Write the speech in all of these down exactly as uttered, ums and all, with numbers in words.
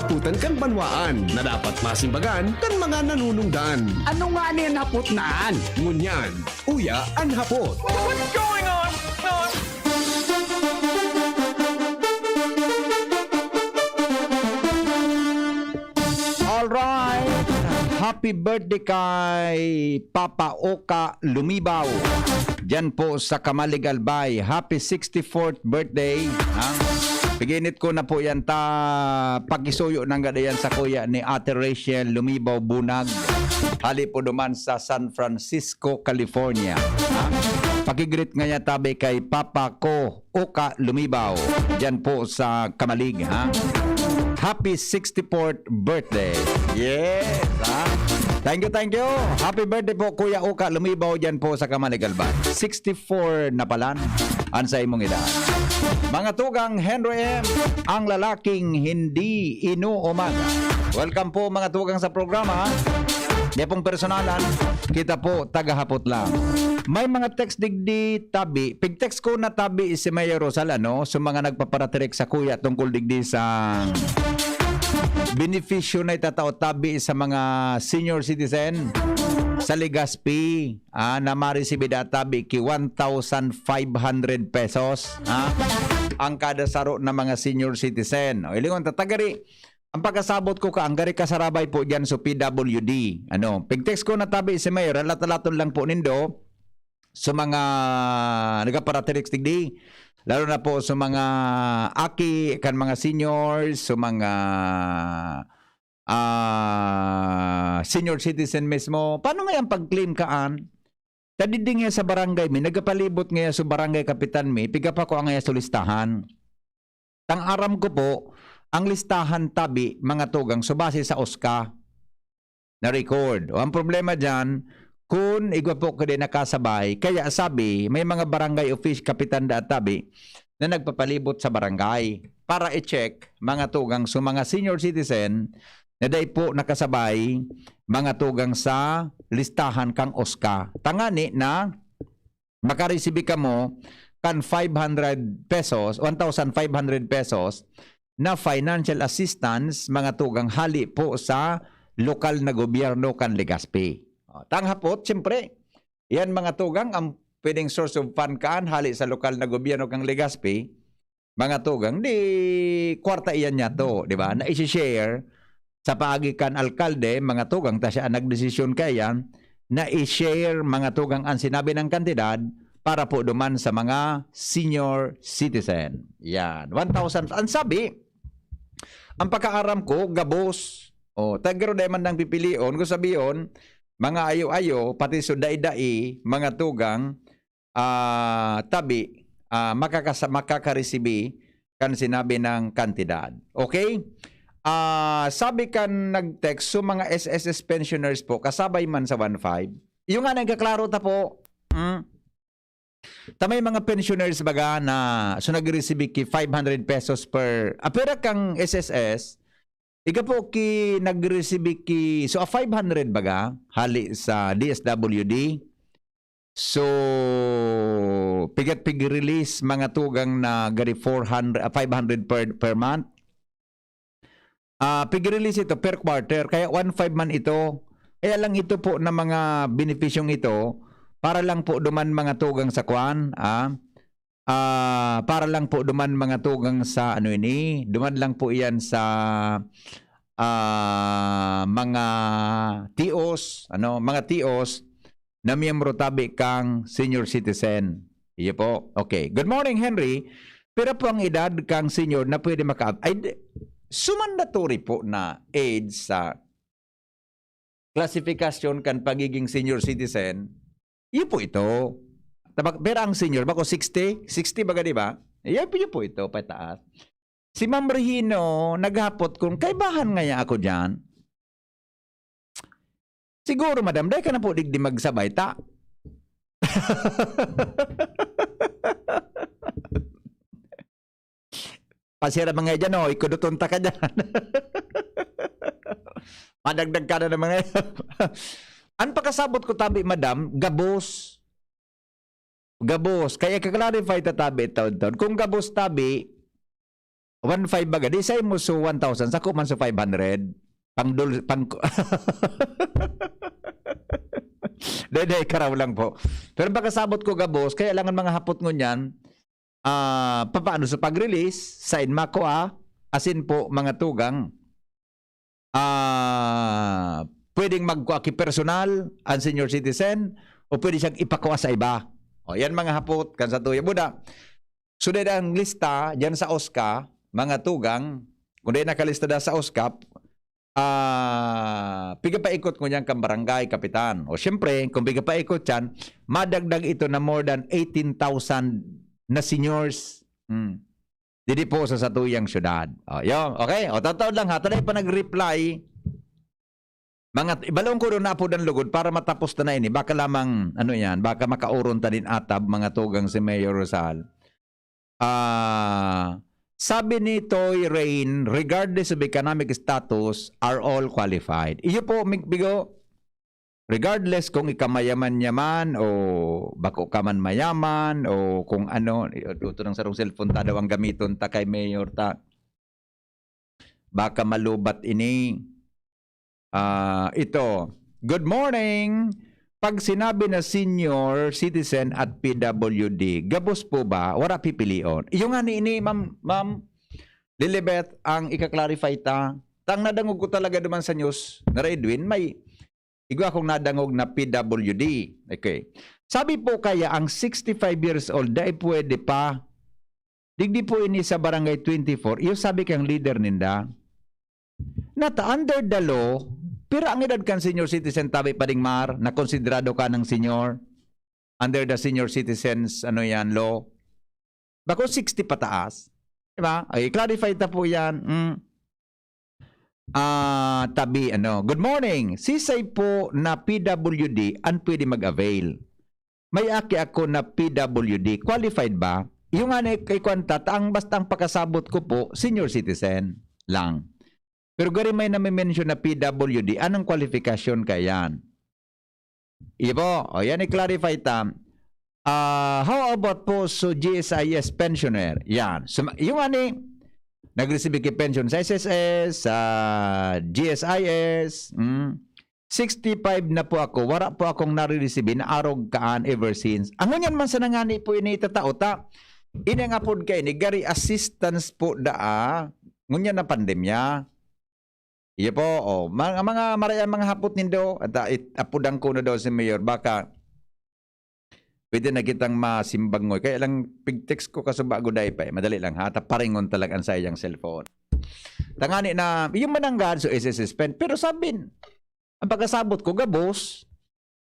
Putan kan banwaan na dapat masimbagan kan mga nanunungdan. Ano nga ni an hapot na an? Ngunyan, uya an hapot. What's going on? Alright. Happy birthday kay Papa Oka Lumibaw. Diyan po sa Kamalig Albay. Happy sixty-fourth birthday. Ha? Piginit ko na po yan ta pakisuyo ng gadayan sa kuya ni Ate Rachel Lumibaw Bunag. Hali po duman sa San Francisco, California. Ha? Pakigreet nga niya tabi kay Papa ko Oka Lumibaw. Diyan po sa Kamalig, ha? Happy sixty-fourth birthday. Yes, ha? Thank you, thank you. Happy birthday po, Kuya Oka Lumibaw, diyan po sa Kamalig, Albay. Sixty-four na pala an sa imong edad. Mga tugang Henry M, ang lalaking hindi inuumaga. Welcome po, mga tugang, sa programa. Di pong personalan, kita po, tagahapot lang. May mga text digdi, tabi. Pig-text ko na tabi si Mayor Rosal, ano, sa mga nagpaparatirik sa kuya tungkol digdi sa benepisyo na itatao tabi sa mga senior citizen sa Legazpi, ah, na maresibi da tabi ki one thousand five hundred pesos, ah, ang kada saro na mga senior citizen. O, ilingon ta, tagari, ang pagkasabot ko ka, ang gari kasarabay po diyan sa P W D. Ano, pig-text ko na tabi si Mayor, halat-halaton lang po nindo sa mga nagpaparatirik digdi, lalo na po sa mga aki kan mga seniors, sa mga, ah, senior citizen mismo. Paano nga yung pag-claim kaan? Tadidi nga sa barangay mi, nagapalibot nga sa barangay kapitan mi, piga pa ko ang nga sa listahan. Tang aram ko po, ang listahan tabi, mga tugang, so base sa OSCA na record. O, ang problema dyan, kun igwa po ka din nakasabay, kaya sabi, may mga barangay office, kapitan da tabi, na nagpapalibot sa barangay para i-check, mga tugang, so mga senior citizen na dai po nakasabay, mga tugang, sa listahan kang OSCA. Tangani na makaresibi kamo kan five hundred pesos, one thousand five hundred pesos na financial assistance, mga tugang, hali po sa lokal na gobyerno kan Legazpi. O, tanghapot, siyempre, yan, mga tugang, ang pwedeng source of fund kaan hali sa lokal na gobyerno kan Legazpi, mga tugang, di kwarta iyan niya to, di ba? Na isi-share sa paagi kan alkalde, mga tugang, ta siya ang nagdesisyon kaiyan, na i-share, mga tugang, ang sinabi ng kantidad para po duman sa mga senior citizen. Yan, one thousand. Ang sabi, ang pagkaaram ko, gabos. O, tagro dai man nang pipilion, kung sabiyon, mga ayo-ayo, pati so dai-dai, mga tugang, ah, tabi, ah, makakasa-, makakaresibi kan sinabi ng kantidad. Okay? Ah, sabi kan nag-text, so mga S S S pensioners po, kasabay man sa one five. Yung nga, nagkaklaro ta po. Mm. Ta may mga pensioners baga na, so nagre-receive ki five hundred pesos per, ah, pera kang S S S, iga po ki nagre-receive ki, so, ah, five hundred baga, hali sa D S W D. So, pigat pig-release, mga tugang, na gari four hundred, ah, five hundred per, per month. Ah, pig-release ito per quarter, kaya one five man ito. Kaya lang ito po na mga benepisyong ito, para lang po duman, mga tugang, sa kwan, ah, ah, para lang po duman, mga tugang, sa ano ini, duman lang po iyan sa, ah, mga T Os, ano, mga T Os na miyembro tabi kang senior citizen. Iyo po. Okay. Good morning, Henry. Pira po ang edad kang senior na pwede maka-, ay, di, so mandatory po na age sa klasifikasyon kan pagiging senior citizen? Iyo po ito. Tabak-, pira ang senior? Bako sixty? Sixty baga, di ba? Iyo, iyo po ito, pataas. Si Ma'am Regino naghapot kung kaibahan ngaya ako diyan. Siguro, madam, dai ka na po digdi magsabay, ta? Pasira mga dyan, oh, ikuduton ta ka dyan. Madagdag ka na naman ngayon. Ang pakasabot ko, tabi, madam, gabos. Gabos. Kaya ka-clarify ta, tabi, taon-taon. Kung gabos, tabi, One five baga, di sa imo so one thousand, sako man so five hundred. Pang dul-, pang, dai, dai, karaw lang po. Pero pagkasabot ko gabos, kaya lang ang mga hapot ngunyan, ah, papaano sa pag-release, sa inmako, ah, asin po, mga tugang, ah, pwedeng magkua ki personal, ang senior citizen, o pwede siyang ipakua sa iba. O, yan mga hapot, kan sa tuya. Buda, so, dahil ang lista, dyan sa OSCA, mga tugang, kung dahil nakalista na sa OSCA, ah, pigapaikot ko niyan kan barangay kapitan. O, siyempre, kung pigapaikot yan, madagdag ito na more than eighteen thousand na seniors. Hmm. Didi po sa satuyang syudad. O, yun. Okay? O, tataod lang ha. Tanay pa nag-reply. Mga, ibalong ko doon na po dan lugod para matapos ta na ini. Baka lamang, ano yan, baka makauron ta din atab, mga tugang si Mayor Rosal. Ah, sabi ni Toy Rain, "Regardless of economic status, are all qualified." Iyo po, Mig Bigo, regardless kung ika mayaman-yaman o bako ka man mayaman o kung ano, ito nang sarong cellphone ta daw ang gamiton ta kay Mayor ta. Baka malubat ini. Ah, ito. Good morning. Pag sinabi na senior citizen at P W D, gabos po ba? Wala pipilion. Iyo nga ni ini, ma'am, ma'am Lilibet, ang ika-clarify ta. Tang nadangog ko talaga duman sa news, Nara Edwin, may igwa akong nadangog na P W D. Okay. Sabi po kaya ang sixty-five years old, dai pwede pa? Digdi po ini sa Barangay twenty-four, iyo sabi kang leader ninda. Nata under the law, pero ang edad kan senior citizen, tabi pa ding mar, na konsiderado ka ng senior under the senior citizens, ano yan, law. Bako sixty pataas. Di ba? Ay, clarify ta po yan. Mm. Ah, tabi, ano. Good morning. Sisay po na P W D ang pwede mag-avail? May aki ako na P W D. Qualified ba? Yung nga na ik-, ikwanta, ta ang basta ang pakasabot ko po, senior citizen lang. Pero gari may nami-mention na P W D, anong kwalifikasyon kaya yan? Iyo po, o yan, i-clarify ta. Ah, how about po so G S I S pensioner? Yan. So, yung ani, nag-receive ki pension sa S S S, sa G S I S, mm, sixty-five na po ako, wala po akong nare-receive na arog kaan ever since. Ang ngunyan man sa nangani po ini itatao ta, ini ang apod ka ini, gari assistance po daa, ngunyan na pandemya. Iyo po, oh, mga, mga maray ang mga hapot nindo, at, ah, it-, apudan ko na daw si Mayor, baka pwede na kitang masimbag ngoy. Kaya lang, pig-text ko kasuba, guday pa eh. Madali lang, ha? Taparingon talaga ang sayang cellphone. Tangani na, yung mananggad, so, isi-suspend. Pero sabi, ang pagkasabot ko, gabos.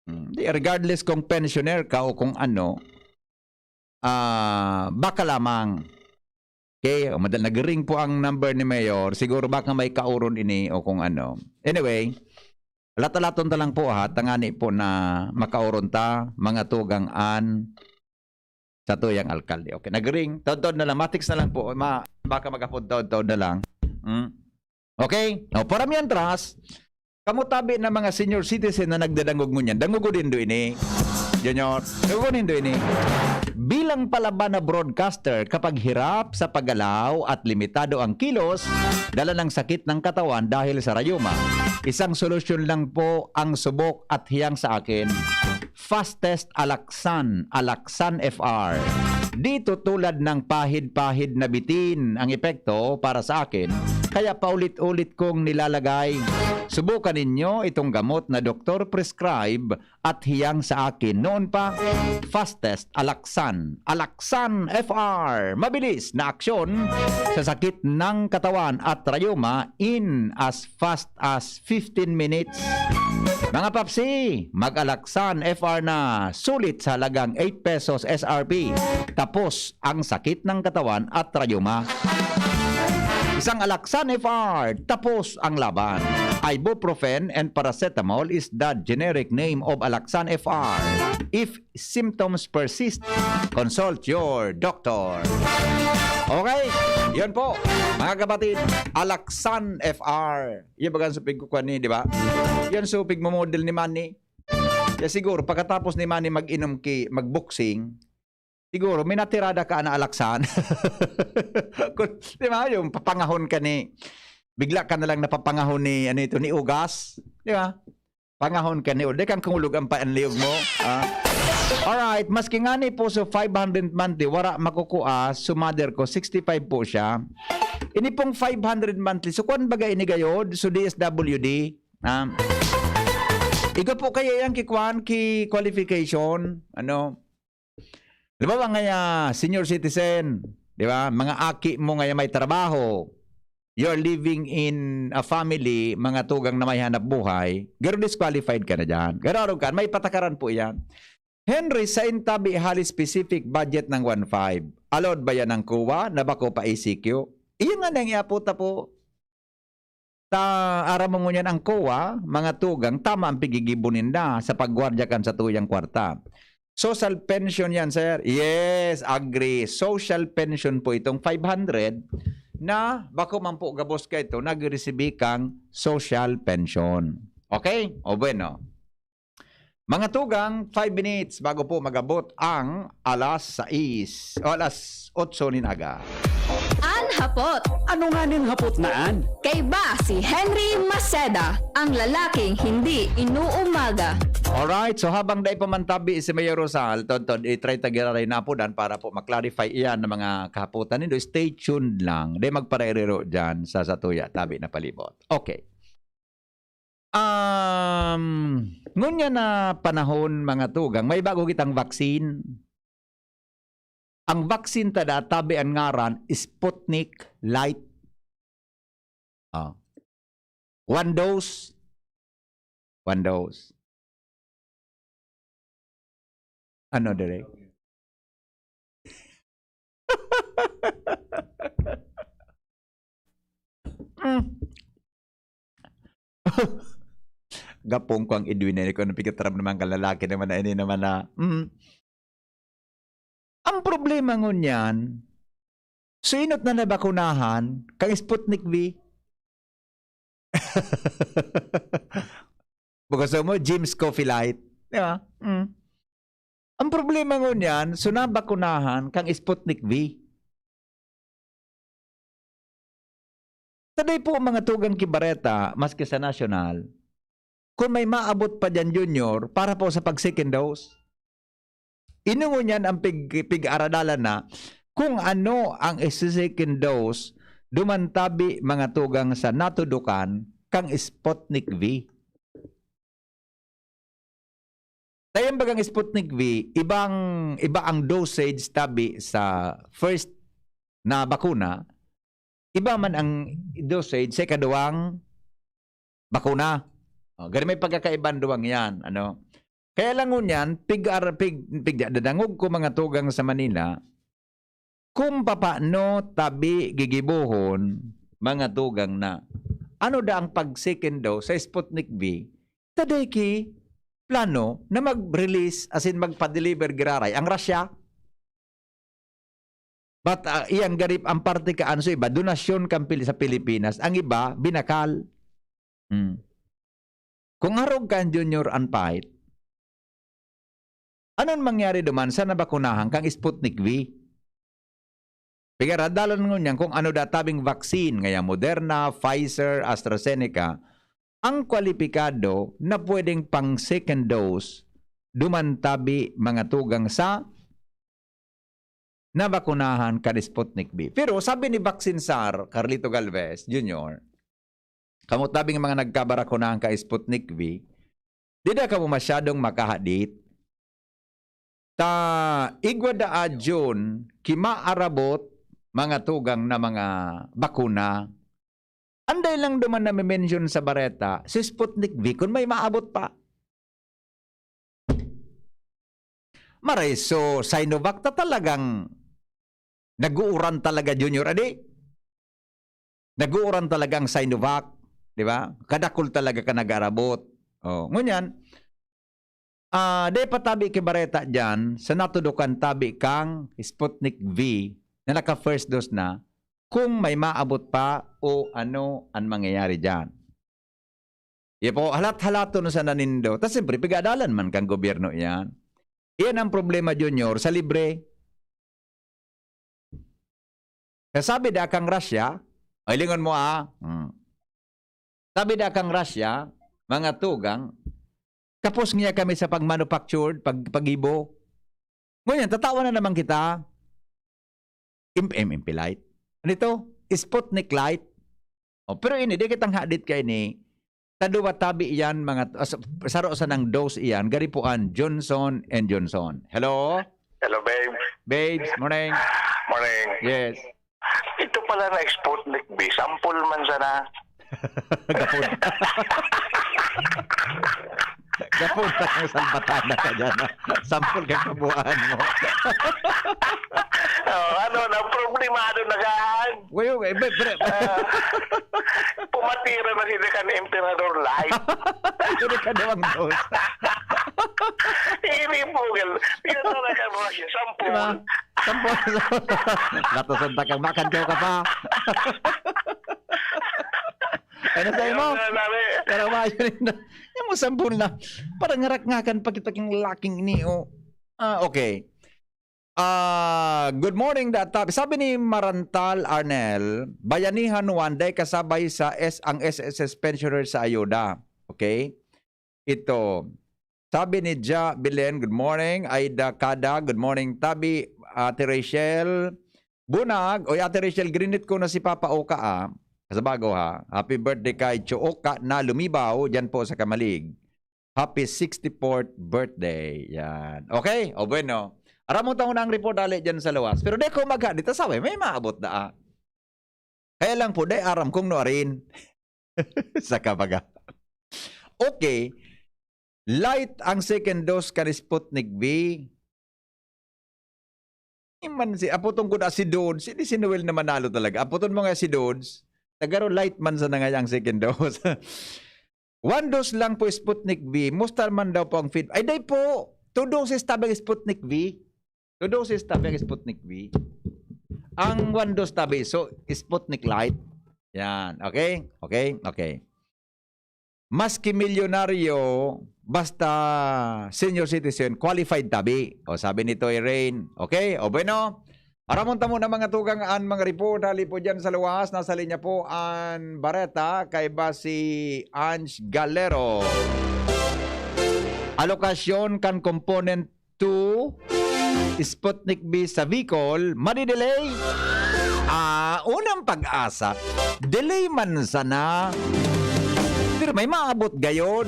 Hmm, di, regardless kung pensioner ka o kung ano, ah, baka lamang. Okay, o, madal-, nag-ring po ang number ni Mayor. Siguro baka may kauron ini o kung ano. Anyway, lat-alaton ta lang po, ha, tangani po na makauron ta, mga tugang an sa tuyang alkalde. Okay, nag-ring. Taod-taod na lang, matiks na lang po. Ma-, baka mag-apod taod-taod na lang. Hmm? Okay? O, para mientras, kamo tabi na mga senior citizen na nagdadangog ngunyan, dangogon nindo ini. Junior, dangogon nindo ini. Bilang palaban na broadcaster, kapag hirap sa paggalaw at limitado ang kilos, dala ng sakit ng katawan dahil sa rayuma, isang solusyon lang po ang subok at hiyang sa akin. Fastest Alaxan, Alaxan F R. Dito tulad ng pahid-pahid na bitin ang epekto para sa akin, kaya paulit-ulit kong nilalagay. Subukan ninyo itong gamot na doktor prescribe at hiyang sa akin noon pa. Fastest Alaxan, Alaxan F R. Mabilis na aksyon sa sakit ng katawan at rayuma in as fast as fifteen minutes. Mga papsi, mag-Alaxan F R na, sulit sa halagang eight pesos S R P. Tapos ang sakit ng katawan at rayuma. Isang Alaxan F R, tapos ang laban. Ibuprofen and paracetamol is the generic name of Alaxan F R. If symptoms persist, consult your doctor. Okay, yun po, mga kapatid, Alaxan F R. Yan baga ang supig ko kuwan ni, di ba? Yan supig mo model ni Manny. Kaya siguro, pagkatapos ni Manny mag-inom ki, mag-boxing, Siguro, may natirada ka na alaksan. Kung, di ba, yung papangahon ka ni, bigla ka na lang napapangahon ni, ano ito, ni Ugas. Di ba? Pangahon ka ni Ugas. Di kang kungulog ang paanliyog mo. Ah. Alright, maski nga ni po, so five hundred monthly, wala makukua, so mother ko, sixty-five po siya. Ini pong five hundred monthly, so kwan baga ini gayod, so D S W D. Ah. Igo po kaya yan ki kwan, ki qualification, ano, Halimbawa ngaya, senior citizen, di ba? Mga aki mo ngaya may trabaho, you're living in a family, mga tugang na may hanap buhay, pero disqualified ka na dyan. Pero araw ka, may patakaran po yan. Henry, sa intabi hali specific budget ng one five. Allowed ba yan ng kuwa na bako pa E C Q? Iyan nga nang iapota po. Ta, aram mo ngunyan ang kowa, mga tugang, tama ang pigigibo ninda sa paggwardya kan satuyang kwarta. Social pension yan, sir. Yes, agree. Social pension po itong five hundred na bako man po gabos ka ito, nag-receive kang social pension. Okay? O bueno. Mga tugang, five minutes bago po magabot ang alas sais o alas otso nin aga. An hapot. Ano nga nin hapot na an? Kaiba si Henry Maceda, ang lalaking hindi inuumaga. Alright, so habang dai pa man tabi si Mayor Rosal, todtod, i-try ta giraray napudan para po ma-clarify iyan ng mga kahapotan nindo. Stay tuned lang. Dai magparairiro dyan sa satuya tabi na palibot. Okay. Um, ngunyan na panahon, mga tugang, may bago kitang vaccine. Ang vaccine tada, tabi an ngaran, Sputnik Light. Ah. One dose. One dose. Ano, direk? Mm. Gapong ko ang Edwin, eh, kung ano pigataram naman ka lalaki naman na ini naman na, mm. Ang problema ngunyan, so inot na nabakunahan kang Sputnik V. Bukas mo, James Coffee Light. Di ba? Mm. Ang problema ngunyan, so nabakunahan kang Sputnik V. Taday po mga tugang ki bareta, maski sa nasyonal, kung may maabot pa dyan, Junior, para po sa pag-second dose. Inungon yan ang pig, pig-aradalan na kung ano ang isi-second dose, dumantabi mga tugang sa natudukan kang Sputnik V. Kaya bagang Sputnik V, ibang, iba ang dosage tabi sa first na bakuna, iba man ang dosage sa ikaduwang bakuna. Oh, gani may pagkakaiban duwang yan. Ano? Kaya lang ngunyan, pig, pig, pig, dadangog ko mga tugang sa Manila, kung papaano tabi gigibohon, mga tugang na, ano da ang pag-second dose sa Sputnik V, taday ki plano na mag-release, as in magpa-deliver giraray ang Russia. But uh, iyang garip ang parte kaan so iba, donasyon kan Pil- sa Pilipinas, ang iba, binakal. Hmm. Kung arog kan Junior Anpait, anon mangyari duman sa nabakunahan kang Sputnik V? Pigaradalan ngunyan kung ano databing vaccine, ngaya Moderna, Pfizer, AstraZeneca, ang kwalipikado na pwedeng pang second dose duman tabi mga tugang sa nabakunahan kan Sputnik V. Pero sabi ni Vaccine Czar, Carlito Galvez Junior, kamo tabing mga nagkabarakunahan ka Sputnik V, di da kamo masyadong makahadit. Ta igwa da adyon ki maarabot mga tugang na mga bakuna. Anday lang duman na mention sa bareta, si Sputnik V, kung may maabot pa. Maray, so Sinovac ta talagang nag-uuran talaga, Junior, adi? Nag-uuran talaga ang Sinovac, di ba? Kadakul talaga ka nag-arabot. Oh, ngunyan, ah, di patabi ki bareta dyan, sa natudukan tabi kang Sputnik V na naka-first dose na, kung may maabot pa o ano ang mangyayari dyan. Iya po, halat-halaton sana nindo. Ta siyempre, pigadalan man kang gobyerno iyan. Iyan ang problema, Junior, sa libre. Sabi da kang Russia, ay, lingon mo, ah. Hmm. Sabi da kang Russia, mga tugang, kapos niya kami sa pag-manufactured, pag-, pag-ibo. Ngunyan, tatawa na naman kita. Im-, im-, Impi Light. Ano ito? Sputnik Light. Oh, pero ini, di kitang hadit kay ni sa duwa tabi iyan, mga, ah, sa, saro sa nang dose iyan, gari po an Johnson and Johnson. Hello? Hello, babe. Babes, morning. Morning. Yes. Ito pala na Sputnik V, sampol man sana. Gapon. Gapon ka ng salbatana ka dyan, ah. Sampol ka kabuuan mo. Oh, ano na, problemado na ka. Uy, uy, be-, bre-, Ah, pumatira na sila kan Emperador Light. Hindi ka daw ang dos. Hindi po, gal. Yan talaga, mga sampol. Diba? Sampol. Latasan ta kang makan ka pa. Ano sa'yo mo? Ayun na, sabi. Pero ba, yun na. Yung mo sampol na. Parang ngarak-ngakan pa kita king laking ini, oh. Ah, okay. Ah, good morning, da-, ta-, sabi ni Marantal Arnel, Bayanihan one, day kasabay sa S-, ang S S S pensioner sa ayuda. Okay? Ito. Sabi ni Ja Belen, good morning. Aida Kada, good morning. Tabi, Ate Rachel. Bunag, oy, Ate Rachel, grinit ko na si Papa Oka, ah. Sa bago, ha. Happy birthday kay Cho Oka na lumibaw, dyan po sa Kamalig. Happy sixty-fourth birthday. Yan. Okay? O bueno. Aram mo taon na ang report dali dyan sa luwas. Pero di ko magha, di ta sabi, may maabot na, ah. Kaya lang po, di aram kung no arin. Sa kabaga. Okay. Light ang second dose kan Sputnik V. Iman si, apotong ko na si Dodge, hindi si Noel na manalo talaga. Apoton mo nga si Dodge, tagaro light man sa nangaya ang second dose. One dose lang po Sputnik V. Musta man daw po ang feed-, ay, day po. Two doses tabi ang Sputnik V. Two doses tabi ang Sputnik V. Ang one dose tabi, so, Sputnik Light. Yan. Okay? Okay? Okay. Maski milyonaryo, basta senior citizen, qualified tabi. O, sabi ni Toy Rain. Okay? O, bueno. Aramon tamo na mga tugang an mga report. Hali po dyan sa luwas. Nasa linya po an bareta. Kaiba si Ange Galero. Alokasyon kan component two, Sputnik V sa Bicol, madidelay? Ah, unang pag-asa, delay man sana. Pero may maabot gayod.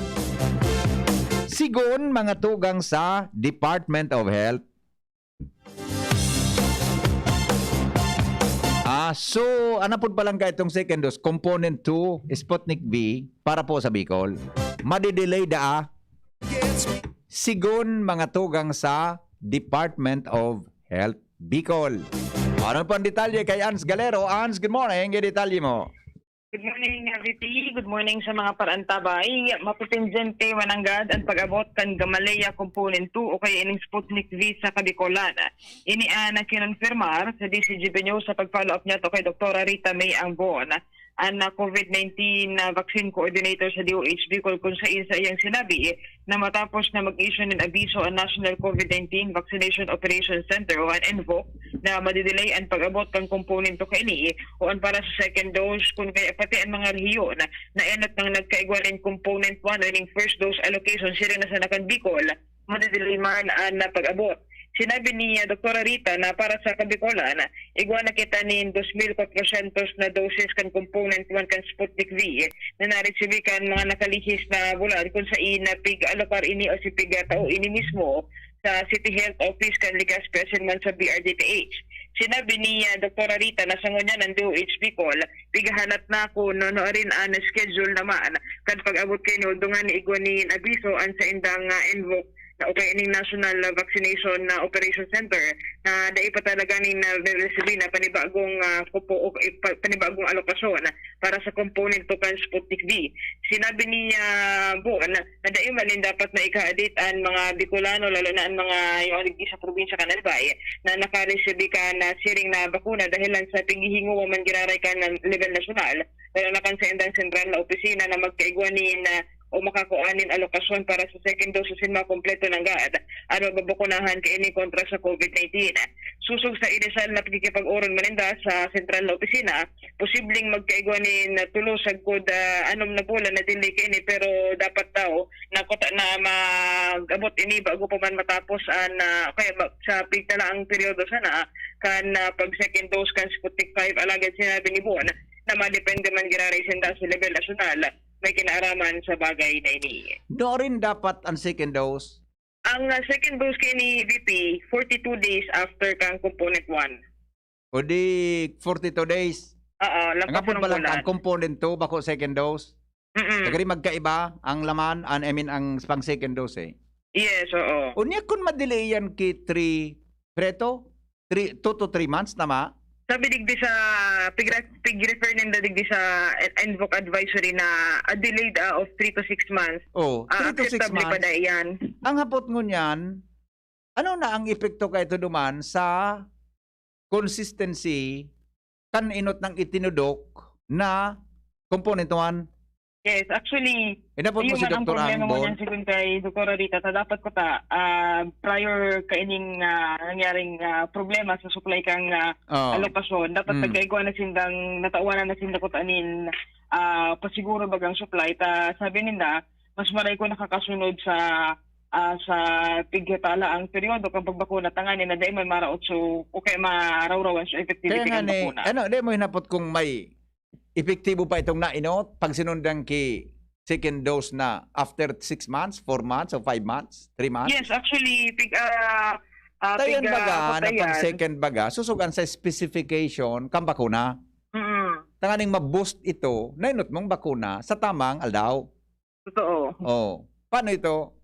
Sigon mga tugang sa Department of Health. Ah, so, anapod pa lang ka itong second dose, component two, Sputnik V, para po sa Bicol. Madidelay daa. Sigon mga tugang sa Department of Health Bicol. Ano pang detalye kay Ans Galero? Ans, good morning. Yung detalye mo. Good morning, V P. Good morning sa mga paraantabay. Mapipindyente mananggad ang pag-abot kan Gamaleya Component two o kaya ining Sputnik V sa Kabikolan. Ini an kinonfirmar sa D C G P News sa pag-follow up niya to kay Doktora Rita May Angbon, an, ah, COVID nineteen na vaccine coordinator sa D O H Bicol, kung sa isa iyang sinabi na matapos na mag-issue nin abiso ang National COVID nineteen Vaccination Operation Center o an NVOC na madidelay an pag-abot kan komponento kaini o an para sa second dose, kun kaya pati an mga rehiyon na enot nang nagkaigwa nin component one o ning first dose allocation siring na sa nakan Bicol, madidelay man an pag-abot. Sinabi ni, ah, Doktora Rita na para sa Kabikolan, igwa na kita nin dos mil kwatrosyentos na doses kan component one kan Sputnik V na naresibi kan mga nakalihis na bulan, kung sain na pig-alokar ini o si pig-tao ini mismo sa City Health Office kan Legazpi asin man sa B R D T H. Sinabi ni, ah, Doktora Rita na sa ngunyan ang D O H Bicol, pighahanap na kun nuarin an schedule naman kan pag-abot kaini, dungan ni igwa nin abiso an saindang, ah, NVOC na o kaya ning National, ah, Vaccination, ah, Operation Center na dai pa talaga nin, ah, naresibi na panibagong, ah, kupo o, eh, pa-, panibagong alokasyon para sa component two kan Sputnik V. Sinabi ni, ah, Bon na dai man nin dapat na ikahadit an mga Bicolano, lalo na an mga yung sa probinsya kan Albay, na nakaresibi kan, ah, siring na bakuna dahelan sa pighihingowa man giraray kan level nasyonal, lalo na kan saindang sentral na opisina na magkaigwa nin, ah, o makakua nin alokasyon para sa second dose asin makompleto nanggad an mababakunahan kaini kontra sa COVID nineteen. susog sa inisal na pakikipag-oron man ninda sa sentral na opisina, posibleng magkaigwa nin tulo sagkod, ah, anom na bulan na delay kaini, pero dapat daw nakuta na mag-abot ini bago pa man matapos an, ah, kaya ba, sa pigtalaang peryodo sana kan, ah, pag second dose kan Sputnik five. Alagad sinabi ni Bon na madepende man giraray sinda sa level nasyonal may kinaaraman sa bagay na ini. Nuarin dapat ang second dose? Ang, ah, second dose kaini, V P, forty-two days after kang component one. O di, forty-two days. Oo, Ang lampas apod ng pa lang bulan. Ang component two, bako second dose. Mm-mm. Kagari magkaiba ang laman, an-, I mean, ang pang second dose eh. Yes, oo. Unya kun madelay yan ki three, preto? Three, two to three months, tama? Sabi digdi sa, pigre-, pig-refer ninda digdi sa Invoke Advisory na a delayed, ah, of three to six months. Oh, Ah, three to six acceptable pa months. Da iyan. Ang hapot ngunyan, ano na ang epekto kaito duman sa consistency kan inot nang itinudok na component one? Yes, actually, Inapod mo ayun si man ang Doktor problema Angbon? Ngunyan, sigon kay Doktora Rita, ta dapat ko ta, ah, prior kaining, ah, nangyaring, ah, problema sa supply kang, ah, Oh. alokasyon, dapat Mm. nagkaigwa na sindang, natawanan na sinda ko ta nin, ah, pasiguro bagang supply. Ta sabi ninda, mas maray ko nakakasunod sa, ah, sa pigkatalaang peryodo kan pagbakuna, tanganing na dai man maraot so, o kaya marawrawan sa Kaya effectivity nga kan ni, bakuna. Ano, di mo hinapot kung may epektibo pa itong nainot pag sinundan ki second dose na after six months, four months, o five months, three months? Yes, actually, pig-, ah, ah, Tayan pig-, ah, baga, na patayan. Pang second baga, susugan sa specification kan bakuna. Mm. Tanganing ma-boost ito, nainot mong bakuna sa tamang aldaw. Totoo. Oh. Paano ito?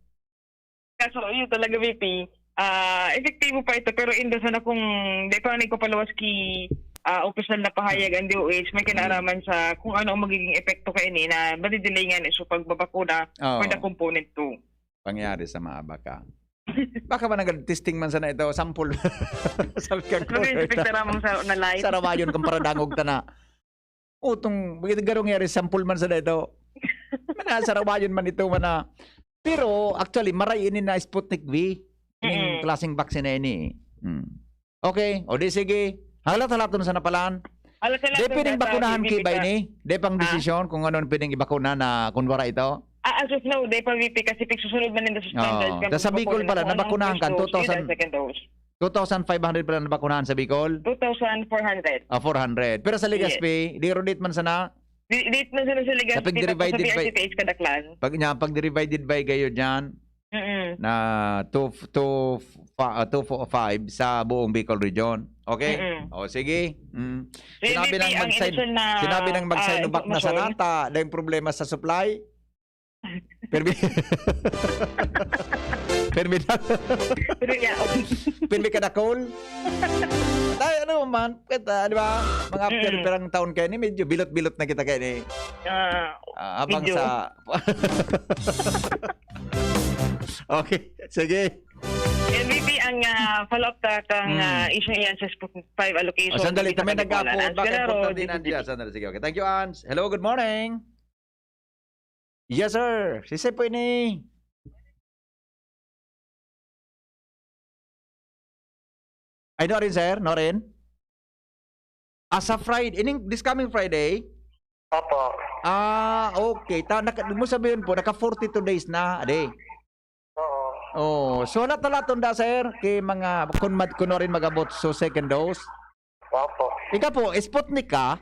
Kaso, yun talaga, V P, ah, epektibo pa ito, pero inda sana kung di pa nagpapaluwas ki, ah, opisyal na pahayag ang D O H, may kinaaraman sa kung ano ang magiging epekto kaini na madidelay nga ni sa pagbabakuna Oo. for the component two. Pangyari sa mga baka. Baka ba nag-testing man sana ito? Sample. Sabi ka, Sabi, "Epekto ramang sa, na light." Sarawayon kang paradangog ta na. Utong, garong yari, sample man sa dito. Mana, sarawayon man ito, mana. Pero, actually, maray ini na Sputnik V. Ining Mm. klaseng vaccine na ini. Hmm. Okay. O di, sige. Halat-halaton sa napalan. Halat-halaton Di pwedeng sa bakunahan V P ki ba ka. Ini? Di pang Ha? Desisyon kung ano ang pwedeng ibakuna na kung wala ito? Ah, as of now, di pa V P kasi pigsusunod man ninda sa Oo. standards kan Tas sa Bicol pagpapakuna pala, kung anong nabakunahan first kan dose, two thousand, second dose. Two thousand five hundred pala nabakunahan sa Bicol? Two thousand four hundred. Ah, four hundred. Pero sa Legazpi, Yes. di rodit man sana? Di, di man sana sa Legazpi, Sa pag-divided tapos sa by, P R C T H Kadaklan. Pag niya, pag-divided by kayo dyan, Mm-mm. na two, two, fa-, ah, two four five sa buong Bicol Region. Okay? Mm-mm. O, sige. Mm. So, Sinabi V P, ng ang mag-sign, initial na, sinabi ng ah, mag-Sinovac na impormasyon. Sana, ta, dahil problema sa supply. Pirmi, pirmi na. Pero yeah, okay. Pirmi ka na, Cole. Tayo, ano man, kita, di ba? Mga after Mm. pirang taon kayo ni, medyo bilot-bilot na kita kayo ni. Ah, Ah, habang medyo. Sa Okay, sige. M V P ang, ah, follow-up ta kang, Mm. ah, issue iyan sa Sputnik five allocation. Oh, sandali, sa may Cagayan de Oro. Nag-aapod. Baka Guerrero, importante na D D G P. Diyan. Sandali, sige, okay. Thank you, Ans. Hello, good morning. Yes, sir. Si Sir po ini. Ay, no rin, sir? No rin? Ah, sa Friday, ining, this coming Friday? Opo. Ah, okay. Ta, naka, mo sabihin po, naka forty-two days na, ade. Oo. Oh, so, halat-halaton da, sir, kay mga, kun mad-, kun no rin mag-abot, so, second dose? Opo. Ikaw po, Sputnik ka?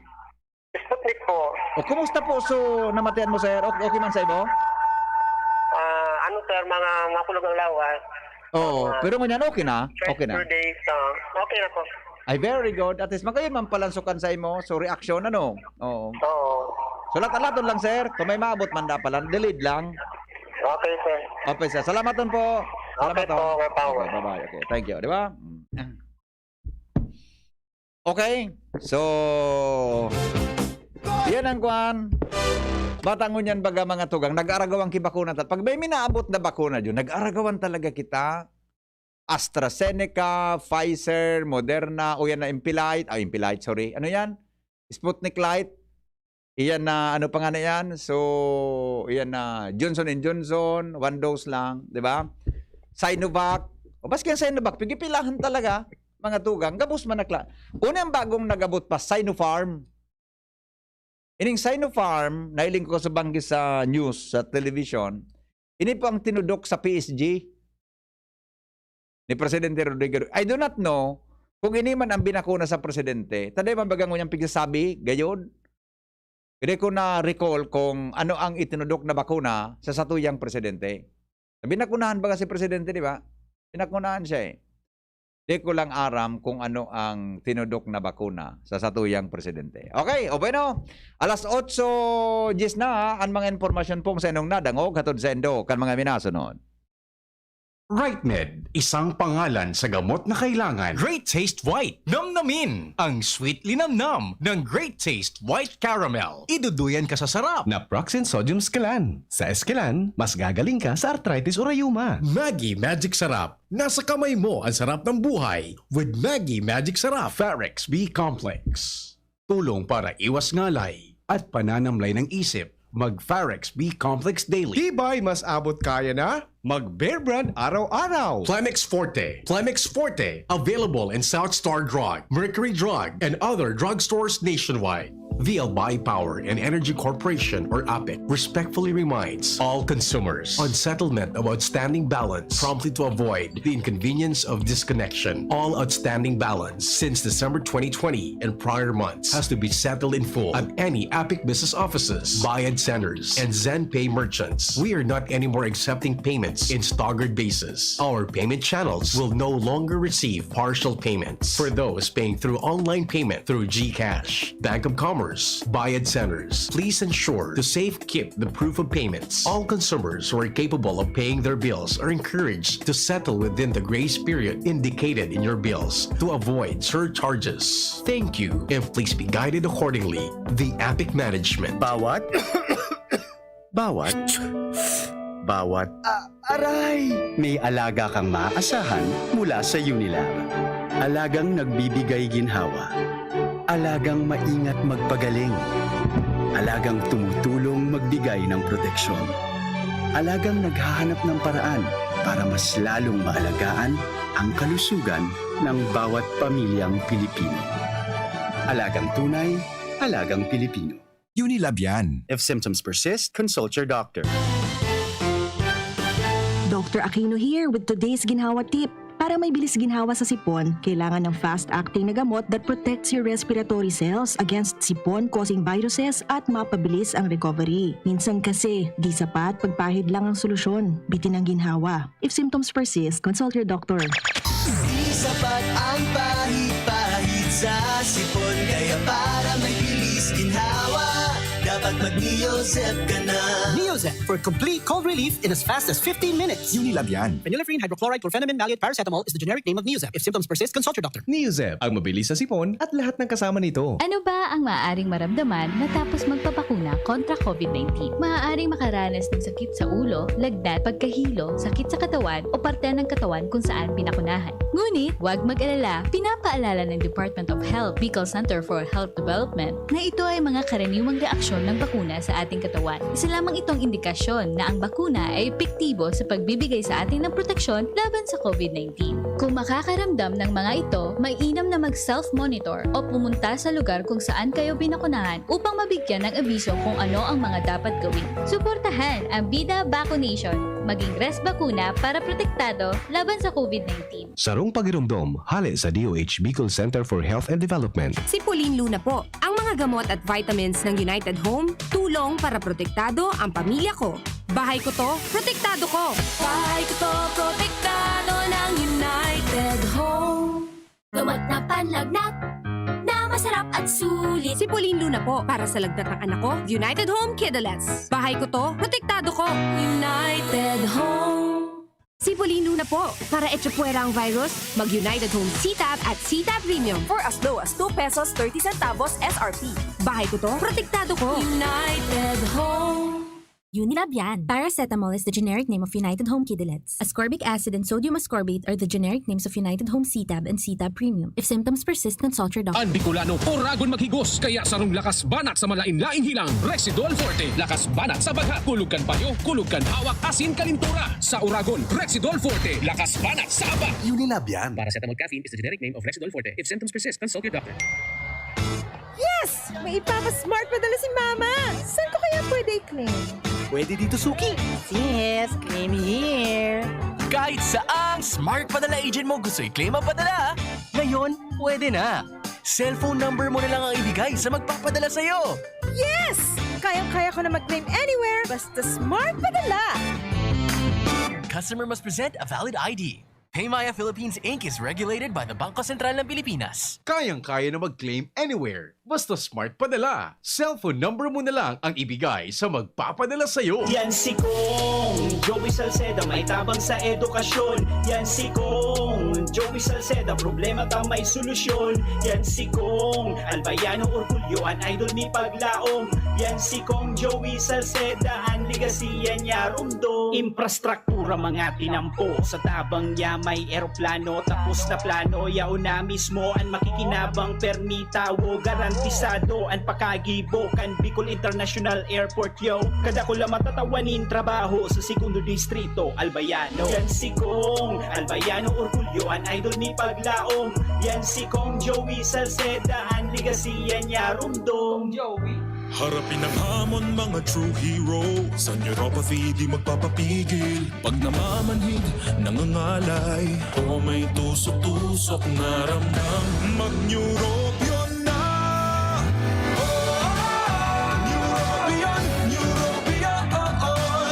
Sputnik po. O, kumusta po? So, namatian mo, sir? O-, okay man sa ibo? Ah, ano, sir, mga makulog ang lawas. Oo, Mga pero ngunyan, okay na? Okay na? First two days, ah, okay na po. Ay, very good. At least, magayon man palansukan sa imo. So, reaksyon, ano? Oo. Oo. So, halat-halaton lang, sir. Kung may maabot man, da pala, delayed lang. Okay, sir. Okay, sir. Salamaton po. Okay Salamaton. po, may power. Okay, bye-bye. Okay, thank you. Di ba? Mm. Okay? So, yan ang kwan. Bata ngunyan baga mga tugang, nag-aragawan ki bakuna ta. Pag may minaabot na bakuna dyan, nag-aragawan talaga kita. AstraZeneca, Pfizer, Moderna, o yan na Impilite, ay, Impilite, sorry. Ano yan? Sputnik Light. Iyan na, ano pa nga na yan? So, iyan na Johnson and Johnson, one dose lang, di ba? Sinovac. O, maski ang Sinovac, pigipilahan talaga. mga tugang, gabos man nakla-, una ang bagong nagabot pa, Sinopharm. Ining Sinopharm, nailing ko sa banggi sa news, sa television, ini po ang tinudok sa P S G ni Presidente Rodrigo. I do not know kung ini man ang binakuna sa presidente. Taday man baga ngunyan pigsasabi, gayod. Hindi ko na-recall kung ano ang itinudok na bakuna sa satuyang presidente. Binakunahan baga si presidente, di ba? Binakunahan siya eh. Di ko lang aram kung ano ang tinudok na bakuna sa satuyang presidente. Okay, o bueno, alas otso diyes na, ha, ang mga impormasyon pong sa inong nadangog hatod sa indo kan mga minasunod. Rightmed, isang pangalan sa gamot na kailangan. Great Taste White. Namnamin ang sweet linamnam ng Great Taste White Caramel. Iduduyan ka sa sarap. Naproxen sodium Esquilan. Sa Esquilan, mas gagaling ka sa arthritis o rayuma. Maggi Magic Sarap. Nasa kamay mo ang sarap ng buhay with Maggi Magic Sarap. Farex B Complex. Tulong para iwas ngalay at pananamlay ng isip. Mag Farex B Complex Daily. Tibay, mas abot kaya na? Mag Bear Brand araw-araw. Plemex Forte. Plemex Forte. Available in South Star Drug, Mercury Drug, and other drugstores nationwide. V L Buy Power and Energy Corporation or APEC respectfully reminds all consumers on settlement of outstanding balance promptly to avoid the inconvenience of disconnection. All outstanding balance since December twenty twenty and prior months has to be settled in full at any APEC business offices, Bayad Centers, and ZenPay merchants. We are not anymore accepting payments in staggered basis. Our payment channels will no longer receive partial payments. For those paying through online payment through GCash, Bank of Commerce, Bayad Centers, please ensure to safe keep the proof of payments. All consumers who are capable of paying their bills are encouraged to settle within the grace period indicated in your bills to avoid surcharges. Thank you, and please be guided accordingly. The APEC Management. Bawat, bawat, bawat Ah, aray! May alaga kang maaasahan mula sa Unilab. Alagang nagbibigay ginhawa. Alagang maingat magpagaling. Alagang tumutulong magbigay ng proteksyon. Alagang naghahanap ng paraan para mas lalong maalagaan ang kalusugan ng bawat pamilyang Pilipino. Alagang tunay, alagang Pilipino. Unilab yan. If symptoms persist, consult your doctor. Doctor Aquino here with today's ginhawa tip. Para may bilis ginhawa sa sipon, kailangan ng fast-acting na gamot that protects your respiratory cells against sipon-causing viruses at mapabilis ang recovery. Minsan kasi, di sapat pagpahid lang ang solusyon. Bitin ang ginhawa. If symptoms persist, consult your doctor. Di sapat ang pahid-pahid sa sipon. Kaya para may bilis ginhawa, dapat mag-Neozep ka na. Neozep for complete cold relief in as fast as fifteen minutes. Unilab yan. Phenylephrine, hydrochloride, chlorphenamine, maleate, paracetamol is the generic name of Neozep. If symptoms persist, consult your doctor. Neozep, ang mabilis sa sipon at lahat ng kasama nito. Ano ba ang maaaring maramdaman matapos magpabakuna kontra COVID nineteen? Maaaring makaranas ng sakit sa ulo, lagnat, pagkahilo, sakit sa katawan o parte ng katawan kung saan pinakunahan. Ngunit, huwag mag-alala, pinapaalala ng Department of Health, Bicol Center for Health Development, na ito ay mga karaniwang reaksyon ng bakuna sa ating katawan. Isa lamang itong indikasyon na ang bakuna ay epektibo sa pagbibigay sa atin ng proteksyon laban sa COVID nineteen. Kung makakaramdam ng mga ito, mainam na mag-self-monitor o pumunta sa lugar kung saan kayo binakunahan upang mabigyan ng abiso kung ano ang mga dapat gawin. Suportahan ang Bida Vaccination. Maging res bakuna para protektado laban sa COVID nineteen. Sarong pagiromdom, hale sa D O H Bicol Center for Health and Development. Si Pauline Luna po. Ang mga gamot at vitamins ng United Home, tulong para protektado ang pamilya ko. Bahay ko to, protektado ko. Bahay ko to, protektado ng United Home. Gamot na panlagnat, na masarap at sulit. Si Pauline Luna po, para sa lagnat ng anak ko, United Home Kidalettes. Bahay ko to, protektado ko. United Home. Si Pauline Luna po, para echapuwera ang virus, mag United Home C-Tab at C-Tab Premium. For as low as two pesos thirty centavos S R P. Bahay ko to, protektado ko. United Home. Unilab yan. Paracetamol is the generic name of United Home Kidilets. Ascorbic acid and sodium ascorbate are the generic names of United Home C-Tab and C-Tab Premium. If symptoms persist, consult your doctor. Ang Bicolano, Oragon maghigos, kaya sarong lakas banat sa malain-laing hilang. Rexidol Forte, lakas banat sa bagha, kulog kan payo, kulog kan hawak, asin kalintura. Sa Oragon, Rexidol Forte, lakas banat sa aba. Unilab yan. Paracetamol caffeine is the generic name of Rexidol Forte. If symptoms persist, consult your doctor. Yes! May ipapa-smart padala si Mama! Saan ko kaya pwede i-claim? Pwede dito, Suki. Yes, claim here. Kahit saang smart padala agent mo gusto i-claim ang padala, ngayon, pwede na. Cellphone number mo na lang ang ibigay sa magpapadala sa'yo. Yes! Kayang-kaya ko na mag-claim anywhere basta smart padala! Customer must present a valid I D. Paymaya Philippines Inc is regulated by the Bangko Sentral ng Pilipinas. Kayang-kaya na mag-claim anywhere. Basta smart padala. Cellphone number mo na lang ang ibigay sa magpapadala sa'yo. Yan si Kong Joey Salceda, may tabang sa edukasyon. Yan si Kong Joey Salceda, problema ta may solusyon. Yan si Kong Albayano, orgulyo, an idol mi paglaom. Yan si Kong Joey Salceda, an legacy yan niya rumdom. Infrastruktura mga tinampo, sa tabang niya may eroplano, tapos na plano, yaon na mismo an makikinabang, permi tawo, garantisado an pakagibo kan Bicol International Airport, yo. Kadakula matatawa nin trabaho sa Segundo Distrito, Albayano. Yan si Kong Albayano, orgulyo, an idol mi paglaom. Yan si Kong Joey Salceda, an legacy yan niya rumdom. Joey. Harapin ang hamon, mga true heroes. Ang neuropathy di magpapapigil. Pag namamanhid, nangangalay, o may tusok-tusok na ramdam, mag-Neurobion na! Oh, Neurobion, Neurobion! Oh,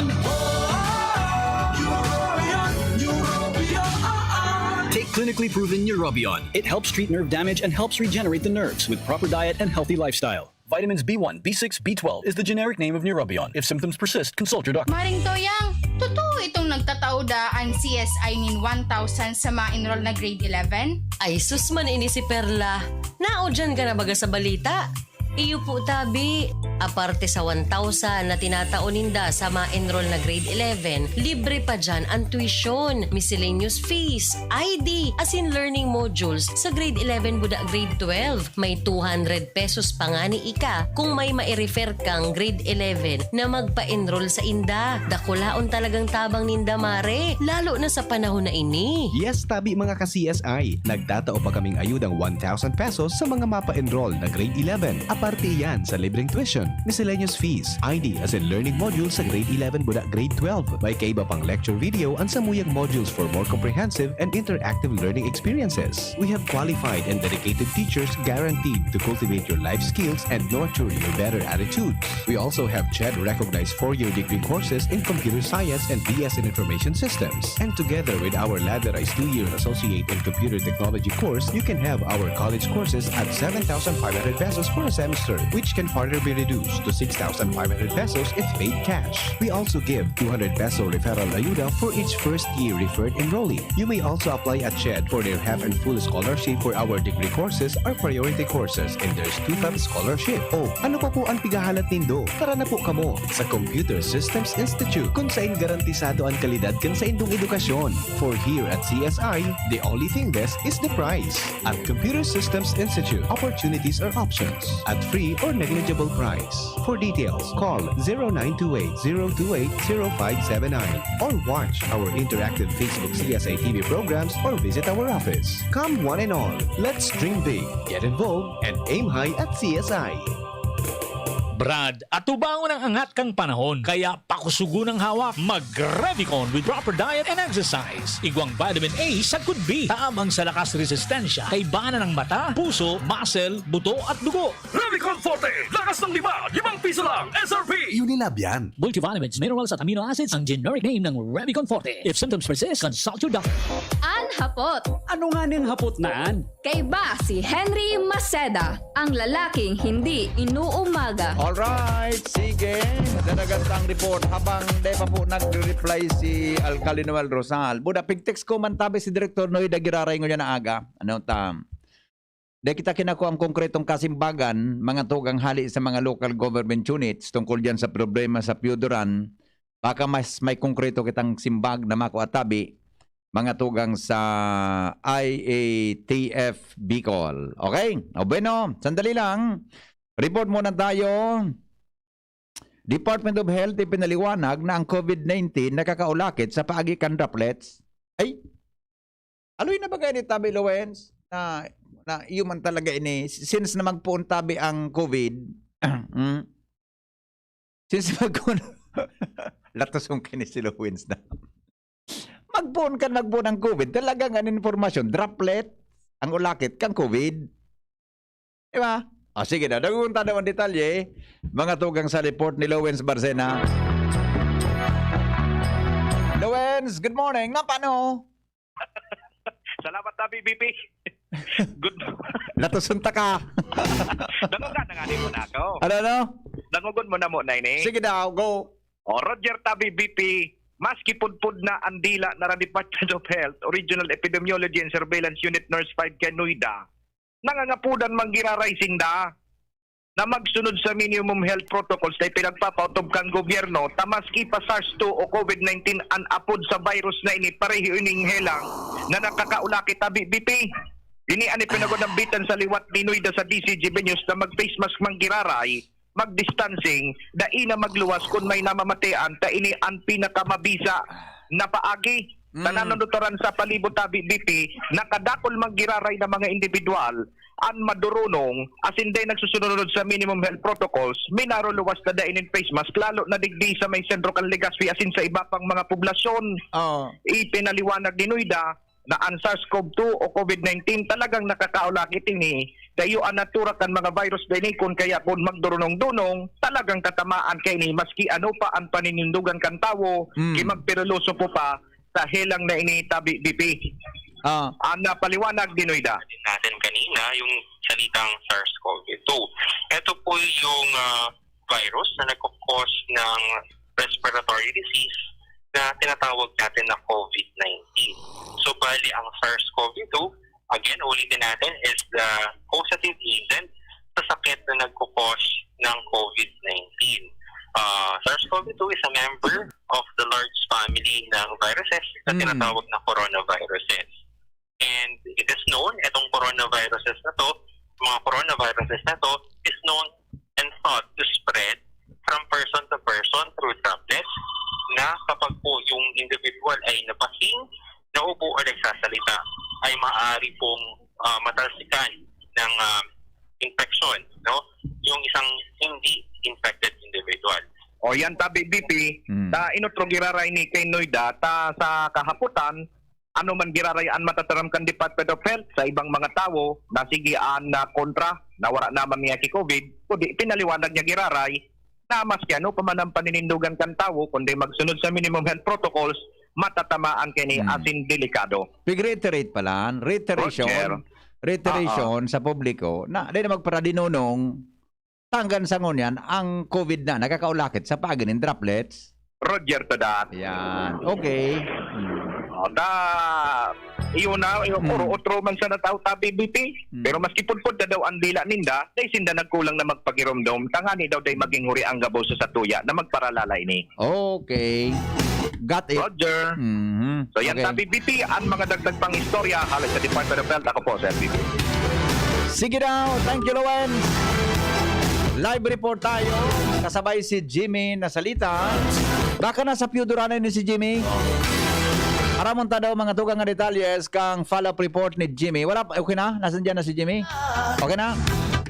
Neurobion, Neurobion! Take clinically proven Neurobion. It helps treat nerve damage and helps regenerate the nerves with proper diet and healthy lifestyle. Vitamins B one, B six, B twelve is the generic name of Neurobion. If symptoms persist, consult your doctor. Maring Toyang, totoo itong nagtatao daa an C S I nin one thousand sa ma-enroll na grade eleven? Ay sus man ini si Perla. Naudyan ka na baga sa balita? Iyo po tabi. Aparte sa one thousand na tinatao ninda sa ma-enroll na grade eleven, libre pa dyan ang tuition, miscellaneous fees, I D, asin learning modules sa grade eleven buda grade twelve. May two hundred pesos pa ngani ika kung may mai-refer kang grade eleven na magpa-enroll sa inda. Dakulaon talagang tabang ninda, mare, lalo na sa panahon na ini. Yes, tabi mga ka-C S I, nagtatao pa kaming ayudang one thousand pesos sa mga mapa-enroll na grade eleven. Aparte iyan sa libreng tuition, miscellaneous fees, I D asin learning modules sa grade eleven buda grade twelve. May kaiba pang lecture video an samuyang modules for more comprehensive and interactive learning experiences. We have qualified and dedicated teachers guaranteed to cultivate your life skills and nurture your better attitudes. We also have CHED recognized four-year degree courses in computer science and B S in information systems. And together with our ladderized two-year associate in computer technology course, you can have our college courses at seven thousand five hundred pesos for a semester, which can further be reduced to six thousand five hundred pesos if paid cash. We also give two hundred peso referral ayuda for each first-year referred enrollee. You may also apply at CHED for their half and full scholarship for our degree courses or priority courses, and there's two-fam scholarship. O, ano pa po ang pighahalat nindo? Tara na po kamo sa Computer Systems Institute, kun sain garantisado an kalidad kan saindong edukasyon. For here at C S I, the only thing best is the price. At Computer Systems Institute, opportunities are options at free or negligible price. For details, call zero nine two eight zero two eight zero five seven nine or watch our interactive Facebook C S I T V programs or visit our office. Come one and all, let's dream big, get involved, and aim high at C S I. Brad, atubangon ang angat kan panahon, kaya pakusugon ang hawak. Mag-Revicon with proper diet and exercise. Igwang vitamin A sagkod B, tabang sa lakas resistensya, kaibanan ng mata, puso, muscle, buto at dugo. Revicon Forte, lakas ng lima, limang piso lang, S R P! Unilab yan. Multivitamins, minerals at amino acids ang generic name ng Revicon Forte. If symptoms persist, consult your doctor. An hapot. Ano nga ning hapot na an? Kaiba si Henry Maceda, ang lalaking hindi inuumaga. Alright, sige. Dadagan ta ang report habang di pa po nagre-reply si Alkali Noel Rosal. Buda, pig-text ko man tabi si Direktor Noy Dagiraray ngunyan na aga. Ano tam? Dai kita kinakua ang konkretong kasimbagan, mga tugang, hali sa mga local government units tungkol diyan sa problema sa Pio Duran. Baka mas may konkreto kitang simbag na makua tabi, mga tugang sa I A T F Bicol. Okay? O bueno, sandali lang. Report muna tayo. Department of Health ipinaliwanag na ang COVID nineteen nakakaulakit sa paagi kan droplets. Ay, aloy na ba kayo ni Tabi Lowens na, na iyo man talaga ini, since na magpoon tabi ang COVID, hmm? Since magpoon, latos kong kini si Lowens na. Magpoon kan magpoon ang COVID, talagang an informasyon, droplet ang ulakit kang COVID. Di ba? O, sige daw, dagunta daw ang detalye. Mga tugang sa report ni Lowens Barcena. Lowens, good morning. Na, paano? Salamat, Tabi B P. Good Latoson ta ka. Dangogon na nga ni mo na ako. Ano, ano? Dangogon mo na mo na ini. Sige daw, go. O, Roger, Tabi B P, maski pudpud na ang dila na Department of Health, Regional Epidemiology and Surveillance Unit Nurse five kay NOIDA, nangangapudan manggiraray sinda na magsunod sa minimum health protocols na ipinagpapaotob kan gobyerno ta maski pa SARS two o COVID nineteen an apod sa virus na ini, pareho ining helang na nakakaulakit, Tabi B P. Ini an ipinagunambitan sa liwat ni NOIDA sa D C G B News na mag-face mask manggiraray, mag-distancing, dai na magluwas kun may namamatean ta ini an pinakamabisa na paagi. Sa Mm. nanunutaran sa palibot, Tabi B P, nakadakol manggiraray na mga individual an madurunong, asin dai nagsusunod sa minimum health protocols, minaruluwas na dai nin face mask, lalo na digdi sa may sentro kan Legazpi asin sa iba pang mga poblasyon. Oh. Ipinaliwanag ni NOIDA na an SARS-CoV two o COVID nineteen talagang nakakaulakit ini. Kayo an natura kan mga virus dai ni kun kaya kun magdurunong-dunong, talagang katamaan kaini maski ano pa an paninindogan kan tawo, Mm. ki magpereloso po pa sa helang na ini, Tabi B P. Ah. Ang napaliwanag ni NOIDA. Natin kanina, yung salitang SARS-CoV two. Ito po yung ah, virus na nagkakos ng respiratory disease na tinatawag natin na COVID nineteen. So, bali ang SARS-CoV two, again, ulitin natin, is the causative agent sa sakit na nagkakos ng COVID nineteen. Uh, SARS-CoV two is a member of the large family ng viruses na Mm. tinatawag na coronaviruses. And it is known, itong coronaviruses na to, mga coronaviruses na to, is known and thought to spread from person to person through droplets na kapag po yung individual ay nabasing, naubo o nagsasalita, ay maaari pong ah, matalsikan ng ah, infection, no? Yung isang hindi infected individual. O yan, Tabi B P, Mm. ta inutro giraray ni kay NOIDA, ta sa kahapotan, ano man giraray an matataram kan Department of Health sa ibang mga tawo na sige an na kontra na wara naman niya ki COVID, kundi pinaliwanag niya giraray na maski ano pa man ang paninindogan kan tawo, kundi magsunod sa minimum health protocols, matatamaan kini Hmm. asin delikado. Pig-reiterate pala, reiteration, Roger. reiteration sa publiko na dai na magparadinunong tanggan sa ngunyan ang COVID na nakakaulakit sa paagi nin droplets. Roger to that. Yan. Okay. Hmm. O, da, iyo na, iyo, Hmm. oro otro man sa natao, Tabi B P. Hmm. Pero maski pudpud na daw ang dila ninda, dai sinda nagkulang na magpagiromdom, tangani daw dai maging huri ang gabos sa satuya na magparalala ini. Okay. Got it. Roger. Mhm. So yan, Okay. Tabi B P, ang mga dagdag pang istorya, hali sa Department of Health, ako po, Sir B P. Sige daw. Thank you, Lowen. Live report tayo. Kasabay si Jimmy Nasalita. Baka nasa Pio Duran na ni si Jimmy. Aramon ta daw mga tugang nga detalles kang follow-up report ni Jimmy. Wala pa, okay na? Nasaan dyan na si Jimmy? Okay na?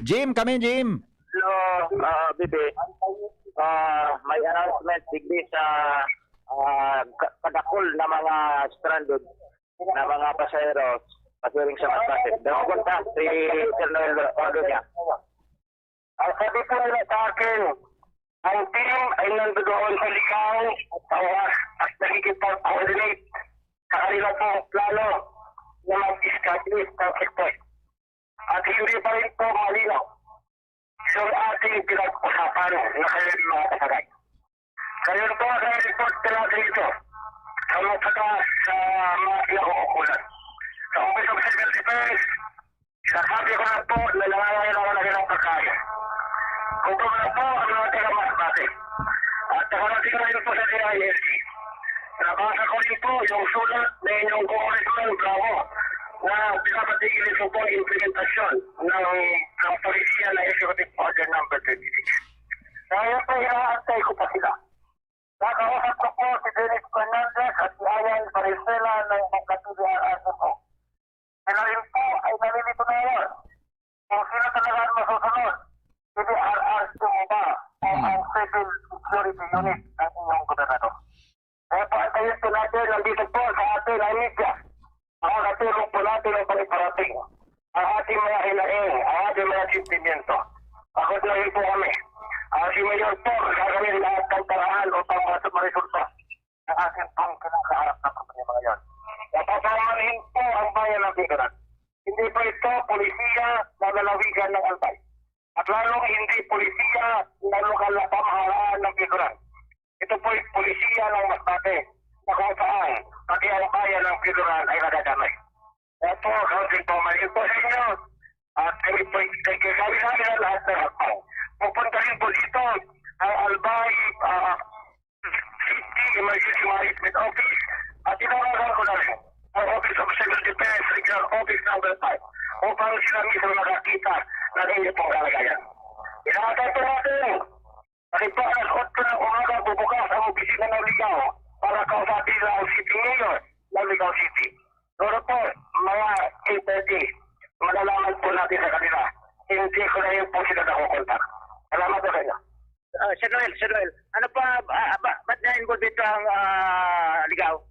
Jim, kami, Jim. Hello, ah, B B. Ah, may announcement digdi sa ah, ka- kadakol na mga stranded na mga pasahero pasiring sa Masbate. Daw punta si Sir Noel Ordoña. Ang sabi po nila sa akin, ang team ay nandoon sa Licao, sa Uwas, at nakikipag-coordinate sa kanila pong plano na mag-establish ng checkpoint. At hindi pa rin po malinaw yung ating pinag-usapan na kayo mga kasakay. Ngayon po, ang report po natin ito sa mga sa mga kinauukulan. Sa Office of Civil Defense, Sasabi ko lang po na nangangailangan na rin ng pagkain. Gutom na po ang mga taga Masbate. At nakarating na rin po sa D I L G. Nabasa ko rin po yung sulat na inyong Congressman Bravo na pinapatigil ito po ang implementasyon ng, ng polisiya na Executive Order number twenty-six. Kaya po, inaantay ko pa sila. Nakausap ko po si Dennis Fernandez at si Ayan Valenzuela ng Bukati D R R po. Sila rin po ay nalilito na ngayon kung sino talaga ang masusunod, si D R R Tumba o ang Civil Security Unit ng inyong gobernador. Kaya po, antayin po natin, nandito po sa atin ang media. Makakatulong po natin ang pagparating ang ating mga hinaing, ang ating mga sentimiento. Pagod na rin po kami. Ang si Mayor po, gagawin lahat ng paraan upang mas maresolba ang ating pong kinakaharap na problema ngayon. Napapamahalin po ang bayan ng Bigaran. Hindi po ito polisiya na lalawigan ng Albay. At lalong hindi polisiya na lokal na pamahalaan ng Bigaran. Ito po'y polisiya ng Masbate na kung saan pati ang bayan ng Bigaran ay nadadamay. Opo, counting po, mali po sa inyo. At kami po, kami namin ang lahat ng hakbang. Pupunta rin po dito ang Albay ah, City Emergency Management Office at tinawagan ko na rin ang Office of Civil Defense Regional Office number five upang sila mismo makakita ng inyo pong kalagayan. Inaantay po natin. Kasi po alas otso ng umaga bubukas ang opisina ng Ligao para kausapin na ang City Mayor ng Ligao City. Siguro po, mga eight thirty, malalaman po natin sa kanila. Hindi ko na yun po sila nakukontak. Salamat po sa inyo. Ah, Sir Noel, Sir Noel, ano pa, ah, ba, ba't na-involve ito ang ah, Ligao?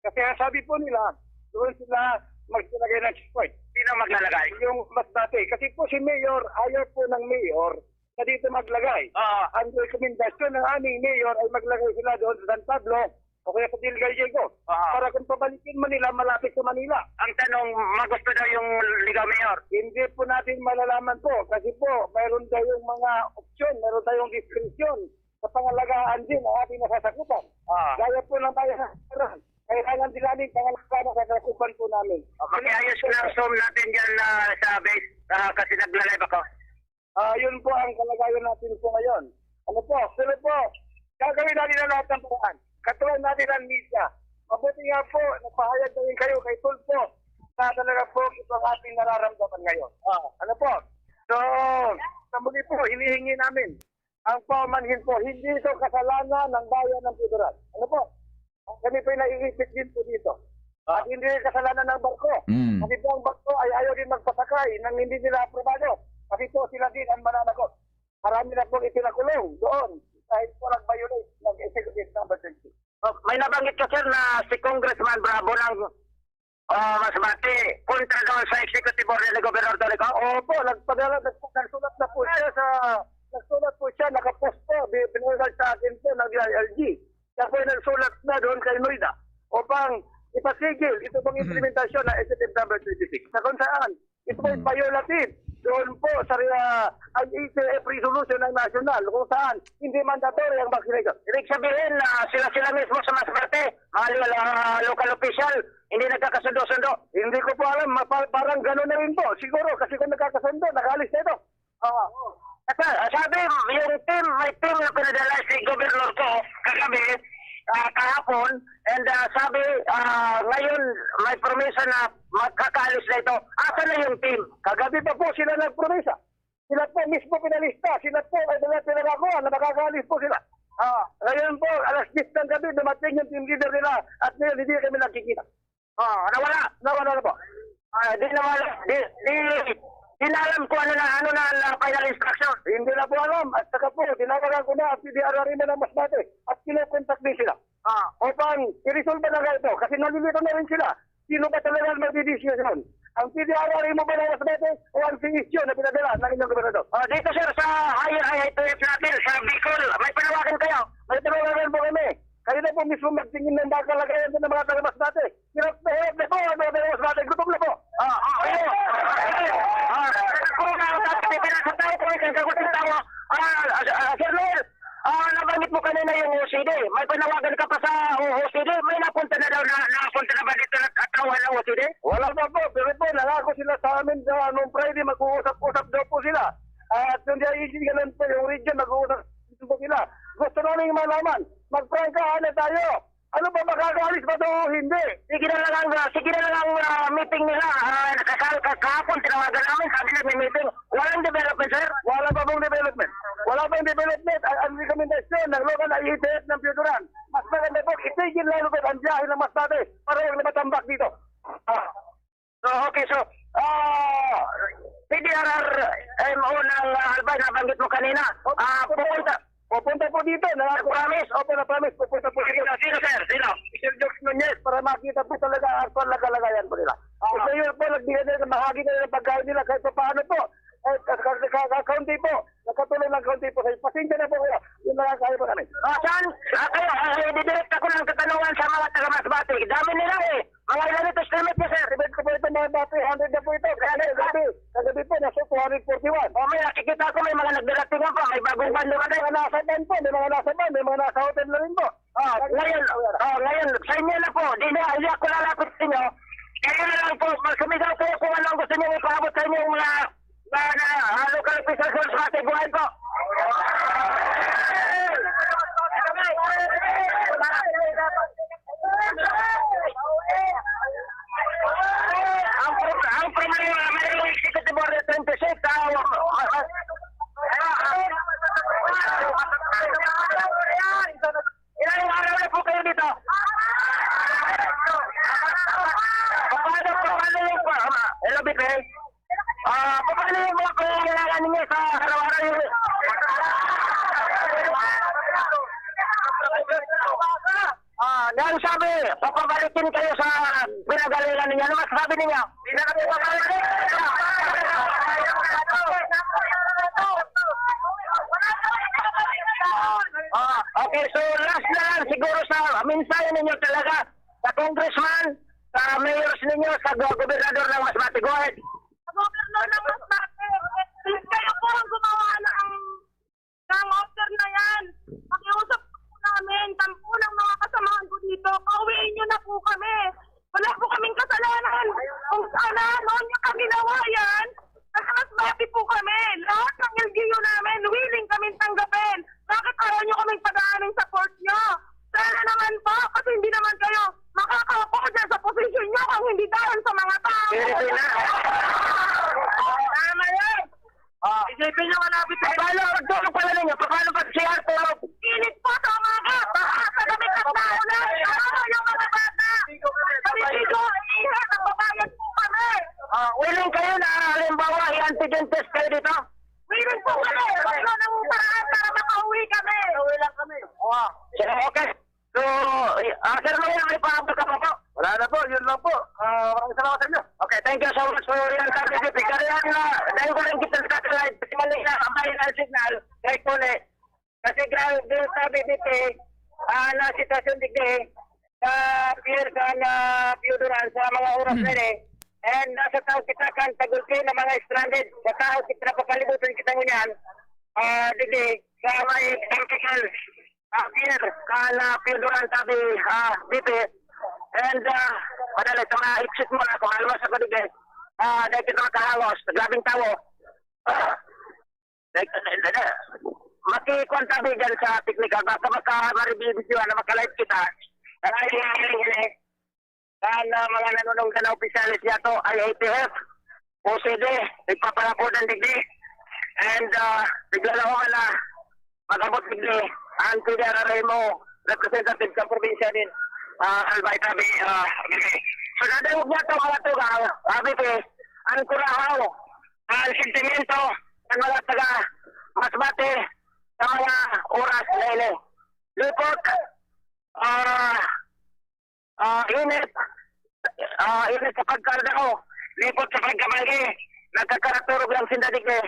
Kasi ang sabi po nila, doon sila maglalagay ng checkpoint. Sino maglalagay? Yung mas dati. Kasi po si Mayor, ayaw po ng Mayor na dito maglagay. Oo. Ang rekomendasyon ng aming Mayor ay maglagay sila doon sa San Pablo o kaya sa Del Gallego. Oo. Para kung pabalikin man nila, malapit sa Manila. Ang tanong, magusto daw yung Ligao Mayor? Hindi po natin malalaman po kasi po mayroon tayong mga opsyon, mayroon tayong diskresyon sa pangalagaan din ang ating nasasakupan. Ah. Gaya po ng bayan ng Sararan, kailangan din namin pangalagaan ang nasasakupan po namin. Okay, ayos na ang Zoom natin dyan ah, sa base ah, kasi nagla-live ako. Ah, yun po ang kalagayan natin po ngayon. Ano po? Pero po, gagawin natin ang lahat ng paraan. Katulad natin ang media. Mabuti nga po, nagpahayag na rin kayo kay Tulfo na talaga po ito ang ating nararamdaman ngayon. Ah, ano po? So, sa muli po, hinihingi namin ang paumanhin po, hindi ito kasalanan ng bayan ng Federal. Ano po? Kami po'y naiipit din po dito. Ah. At hindi rin kasalanan ng barko. Mm. Kasi po ang barko ay ayaw din magpasakay nang hindi nila aprobado. Kasi po sila din ang mananagot. Marami na pong ipinakulong doon dahil po nag-violate ng executive number twenty. Oh, may nabanggit ka, sir, na si Congressman Bravo ng ah, Masbate kontra doon sa executive order ni Governor Tony Cong? Opo, nagpadala, nagsulat na po siya sa, nagsulat po siya, nakapost po, bi- binigay sa akin po ng D I L G. Siya po yung nagsulat na doon kay Noida upang ipasigil ito pong implementasyon ng Executive Number twenty-six na kung saan ito po ay violative doon po sa uh, I A T F resolution ng national kung saan hindi mandatory ang vaccination. Ibig sabihin na sila-sila mismo sa Masbate, mga li- ah, local official, hindi nagkakasundo-sundo. Hindi ko po alam, mapa- parang gano'n na rin po. Siguro kasi kung nagkakasundo, nakaalis na ito. Ah, Sir, sabi yung team, may team na pinadala si Governor Cong kagabi, ah, kahapon, and ah, sabi, ah, ngayon may promesa na magkakaalis na ito. Asa na yung team? Kagabi pa po sila nagpromesa. Sila po mismo pinalista, sila po ay mga pinangakuan na makakaalis po sila. Ah, ngayon po, alas diyes ng gabi, dumating yung team leader nila at ngayon hindi kami nagkikita. Ah, nawala. Nawala na po. Ah, di nawala. Di, di, di na alam kung ano na, ano na ang final instruction. Hindi na po alam. At saka po, tinawagan ko na ang P D R R M ng Masbate at kinokontak din sila. Ah, upang i-resolve na nga ito kasi nalilito na rin sila. Sino ba talaga ang magdidesisyon? Ang P D R R M ba ng Masbate o ang C S U na pinadala ng inyong gobernador? Ah, dito, sir, sa higher I I T F natin, sa Bicol, may panawagan kayo? May panawagan po kami. Kayo na po mismo magtingin ng baka lagayan ng mga taga Masbate. Hirap na hirap na po ang mga taga Masbate. Gutom na po. Ah, ah, ayun. Ah, kung ang sabi ni Pinasa Tayo, kung isang kagutin tawa, ah, ah, ah, Sir Noel, ah, nabanggit mo kanina yung C Hindi, may panawagan ka pa sa O C D? May napunta na daw na, napunta na ba dito na katauhan ng O C D? Wala pa po, pero po, nangako sila sa amin sa nung Friday, mag-uusap-usap daw po sila. At yung diyan, ganun po yung region, mag-uusap po sila. Gusto namin malaman, magprangkahan na tayo. Ano ba, makakaalis ba to o hindi? Sige na lang ang, ah, sige na lang ang, ah, meeting nila. Ah, nakasal-, ka-, kahapon, tinawagan namin, sabi nila may meeting. Walang development, sir? Wala pa pong development. Wala pang development. Ang, ang rekomendasyon ng local I E T F ng Pioduran, mas maganda po, itigil lalo pa ang biyahe ng Masbate para huwag na matambak dito. Ah. So, okay, so, ah, P D R R M O ng, ah, Albay, nabanggit mo kanina. Ah, pupunta, pupunta po dito. Na-promise? Opo, na-promise. Pupunta po dito. Sino, sino, sir? Sino? Si Sir George Nunez para makita po talaga ang kalagayan po nila. Ah. Gusto nyo po, nagbigay na, mahagi na ng pagkain nila kahit pa paano po. Eh, ka-, ka-, ka-, ka-, kaunti po. Nakatulong ng kaunti po kayo. Pasensya na po kayo. Yun lang ang kaya po namin. Ah, saan? Ah, kayo, ah, eh, didirekta ko ng katanungan sa mga taga Masbate. Dami nila eh. Mga ilan ito estimate niyo, sir? Estimate ko po ito, mga ba, three hundred na po ito. Kaya na, kagabi, kagabi po, nasa two hundred forty-one. Oh, may nakikita ko, may mga nagdarating pa, may bagong van dumating. May mga nasa van po, may mga nasa van, may mga nasa hotel na rin po. Ah, ngayon, ah, ngayon, sa inyo na po, di na, hindi ako lalapit sa inyo. Kayo na lang po, magsumigaw kayo kung ano ang gusto niyo ipaabot sa inyong mga, mga, na, ah, local officials sa Masbate, buhay po. Ang pro-, ang problema, mayroong executive order twenty-six, ah, ah, ah, ilang araw na po kayo dito? Paano, paano yung pa-, hello, B P? Ah, paano yung mga pangangailangan ninyo sa araw-araw? Ah, nang sabi, papabalikin kayo sa pinagalingan ninyo. Ano masasabi ninyo? Hindi na kami papabalikin. Ah, okay, so last na lang siguro sa mensahe ninyo talaga sa congressman, sa mayors ninyo, sa go-, gobernador ng Masbate. Go ahead. Sa gobernador ng Masbate, kayo po ang gumawa ng ng offer na yan. Pakiusap po namin, kami po ng mga kasamahan ko dito, pauwiin niyo na po kami. Wala po kaming kasalanan. Kung sana noon niyo pa ginawa yan, mas, mas happy po kami. Lahat ng L G U namin, willing kaming tanggapin. Bakit ayaw niyo kaming padaanin sa court niyo? Sana naman po, kasi hindi naman kayo makakaupo dyan sa posisyon niyo kung hindi dahil sa mga tao. Pwede na. Tama yan. Ah. Isipin nyo, malapit na. Paano ang tulog pala ninyo? Paano pag C R tulog? Init po sa umaga. Baka sa gabi, pag naulan. Ano yung mga bata? Naliligo, iihi, nagbabayad po kami. Ah, willing kayo na, halimbawa, i-antigen test kayo dito? Willing po kami. Ano nang paraan para makauwi kami? Uwi lang kami. Wow. So, okay. So, ah, Sir Mayor, may paabot ka pa po? Wala na po, yun lang po. Ah, maraming salamat sa inyo. Okay, thank you so much for your time, B P. Kaya nga, dahil ko rin kita sa live, kasi mali na ang bayan ng signal, kahit po ni, kasi grabe sa B P P, ah, na sitwasyon digdi, sa pier sa na Pioduran sa mga oras na ini. And nasa tao kita kan tagulpi na mga stranded, sa tao kita napapalibot kita ngunyan, ah, digdi, sa may capital, ah, pier, kan, ah, Pioduran tabi, ah, B P. And, ah, madali sa mga exit mo na, kung halos ako digdi, ah, dahil kita makahalos, grabing tao. Ah, like, eh, eh, eh, makikuan tabi dyan sa technical, basta maka-, maribibidyohan na maka-live kita. Ay, ay, ay, ay. Kan, ah, mga nanununggan na opisyales niya to, I A T F, O C D, nagpapalapodan digdi. And, ah, bigla lang naman na mag-abot digdi ang P D R R M O representative sa probinsya din, ah, Albay Tabi, ah, Bibi. So, nadangog niya to, mga tugang, ah, Bibi, ang kurahaw, ang sentimento ng mga taga Masbate sa mga oras na ini. Lipot, ah, ah, init, ah, init sa pagkardao, lipot sa pagkabanggi, nagkakaraturog lang sinda digdi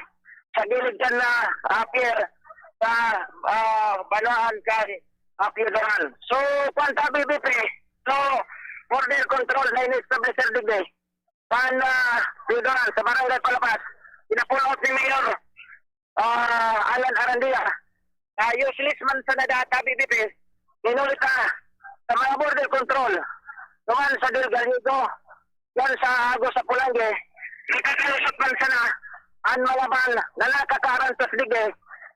sa gilid kan na, ah, pier sa, ah, banwaan kan, ah, Pioduran. So, kwan ta, B B P, so, border control na in-establish digdi kan, ah, Pioduran sa Barangay Palapas. Pinapull out ni Mayor ah, Alan Arandia, ah, useless man sana data, B B P, hinuli ta sa mga border control, duman sa Del Gallego, yan sa Agos sa Pulangi, nakakalusot man sana an mga van na nakakaarantos digdi,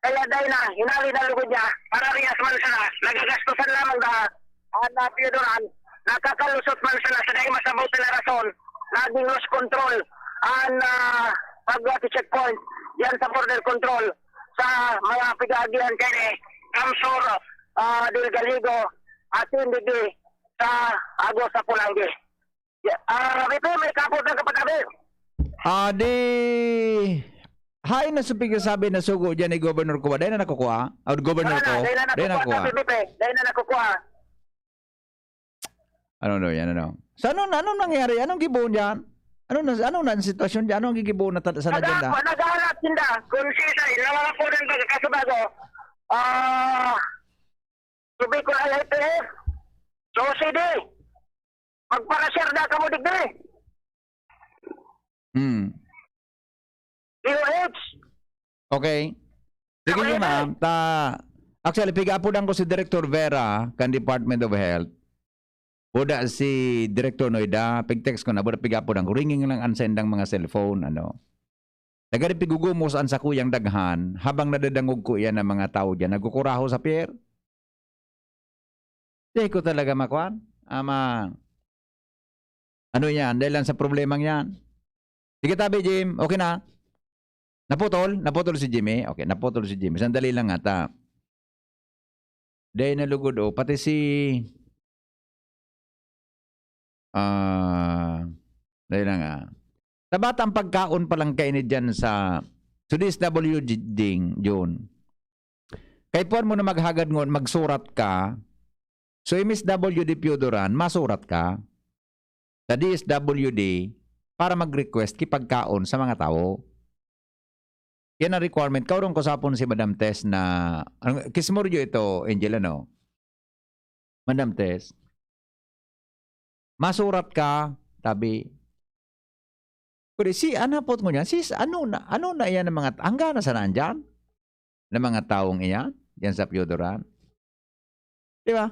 kaya dai na, hinali na lugod niya, parehas man sana, nagagastosan lamang da an, ah, piyudoran, nakakalusot man sana sa dai masabot na rason, naging lost control an, ah, pag-checkpoint diyan sa border control sa mga pig-aagihan kaini, Kamsur, ah, Del Gallego, asin digdi sa Agos sa Pulangi. Ya, ah, Rabi, may kapot na kapatabi. Ah, di, hain na sa pigkasabi na sugo diyan ni Governor Cuba? Dai na nakukuha? Ah, Governor Dai na, ko? dai na Dai na nakukuha, nakukuha? Rabi, dai na nakukuha. Ano daw yan, ano? So, ano, ano nangyari? Anong gibohon diyan? Ano na, ano na ang sitwasyon diyan? Ano ang gigibohon na ta-, sa Naga-, agenda? Naghahanap sinda kung sisay, nawawapunan ba, kaso bago, ah, sabi ko, I I P F, so, C D, magpara-share na kamo digdi. Hmm. D O H. Okay. Sige Okay, niyo, okay. ma'am. Ta, actually, pigapodan ko si Director Vera kan Department of Health. Buda si Director Noida, pig-text ko na, buda pigapodan ko, ringing lang an saindang mga cellphone, ano. Nagari pigugumos an sakuyang daghan, habang nadadangog ko iyan ng mga tao diyan, nagkukuraho sa pier. Di ko talaga makuan. Ama, ano yan? Dahil lang sa problemang yan. Sige, tabi, Jim. Okay na? Naputol? Naputol si Jimmy? Okay, naputol si Jimmy. Sandali lang ata. Dahil nalugod, oh. Pati si, ah, dahil lang, ah. Sa batang pagkaon pa lang kaini dyan sa, so, D S W G ding, June. Kay puwan mo na maghagad ngon, magsurat ka. So, M S W D Piodoran, masurat ka sa D S W D para mag-request ki pagkaon sa mga tawo. Yan ang requirement. Kaurong ko sapon si Madam Tess na, ang, kismuryo ito, Angel, ano? Madam Tess, masurat ka, tabi. Kundi si, ano po ngunyan? Sis, ano na, ano na iyan ang mga, hanggang na sana andyan? Na mga taong iyan? Diyan sa Piodoran? Di ba?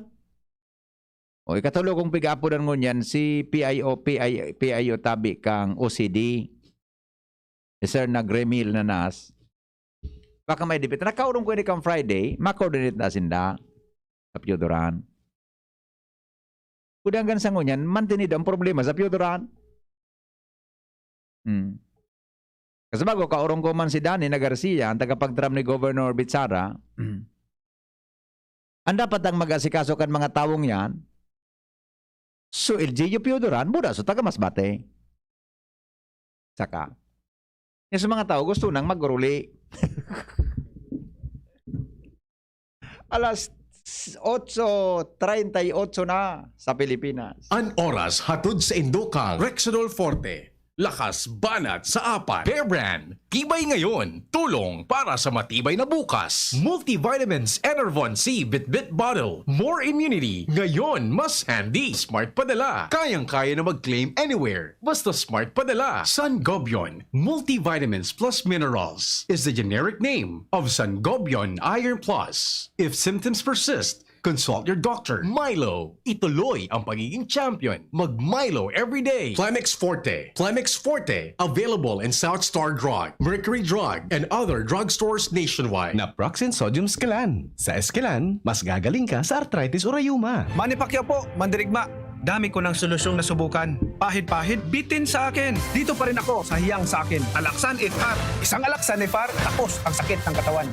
O, ikatulo kong pigapodan ngunyan, si P I O, P I, P I O tabi kang O C D. Si Sir Nagremil na nas. Baka may debate. Nakaurong ko ini kang Friday, ma-coordinate na sinda sa Piodoran. Kundi hanggang sa ngunyan, mantinid ang problema sa Piodoran. Hmm. Kasi bago, kaurong ko man si Danny na Garcia, ang tagapagtaram ni Governor Bichara, ang dapat ang mag-asikaso kan mga tawong yan, so L G U Piodoran, buda so taga Masbate. Saka, yung sa mga tao, gusto nang maguruli. Alas otso treinta y ocho na sa Pilipinas. An oras hatod sa indukang Rexidol Forte. Lakas banat sa apat. Bear Brand. Tibay ngayon. Tulong para sa matibay na bukas. Multivitamins Enervon C Bitbit Bottle. More immunity. Ngayon, mas handy. Smart padala. Kayang-kaya na mag-claim anywhere. Basta smart padala. Sangobion. Multivitamins plus minerals is the generic name of Sangobion Iron Plus. If symptoms persist, consult your doctor. Milo, ituloy ang pagiging champion. Mag Milo everyday. Plemex Forte. Plemex Forte, available in South Star Drug, Mercury Drug, and other drugstores nationwide. Naproxen Sodium Esquilan. Sa Esquilan, mas gagaling ka sa arthritis o rayuma. Manny Pacquiao po, mandirigma. Dami ko ng solusyong nasubukan. Pahid-pahid, bitin sa akin. Dito pa rin ako sa hiyang sa akin. Alaxan F R. Isang Alaxan F R, tapos ang sakit ng katawan.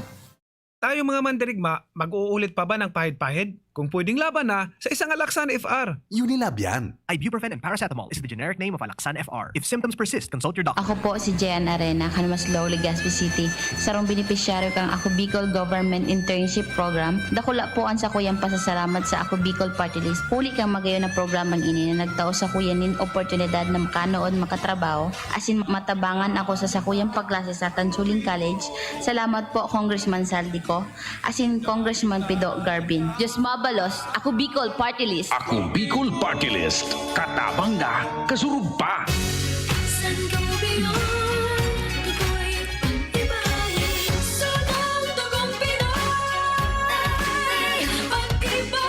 Tayong mga mandirigma, mag-uulit pa ba ng pahid-pahid? Kung pwedeng laban na, sa isang Alaxan F R. Unilab yan. Ibuprofen and paracetamol is the generic name of Alaxan F R. If symptoms persist, consult your doctor. Ako po si Jean Arena, kan Maslog, Legazpi City. Sarong benepisyaryo kan Ako Bicol Government Internship Program. Dakula po an sakuyang pasasalamat sa Ako Bicol Party List. Huli kan magayon na programang ini na nagtao sakuya nin oportunidad na makanood, makatrabaho, asin matabangan ako sa sakuyang pagklase sa Tansuling College. Salamat po, Congressman Zaldy Co. Asin Congressman Pido Garbin. Diyos mabalos, Ako Bicol Party List. Ako Bicol Party List. Katabang na, kasurog pa. Sangobion, ako'y pag-ibahin. Sunod tugong Pinoy, pag-iba.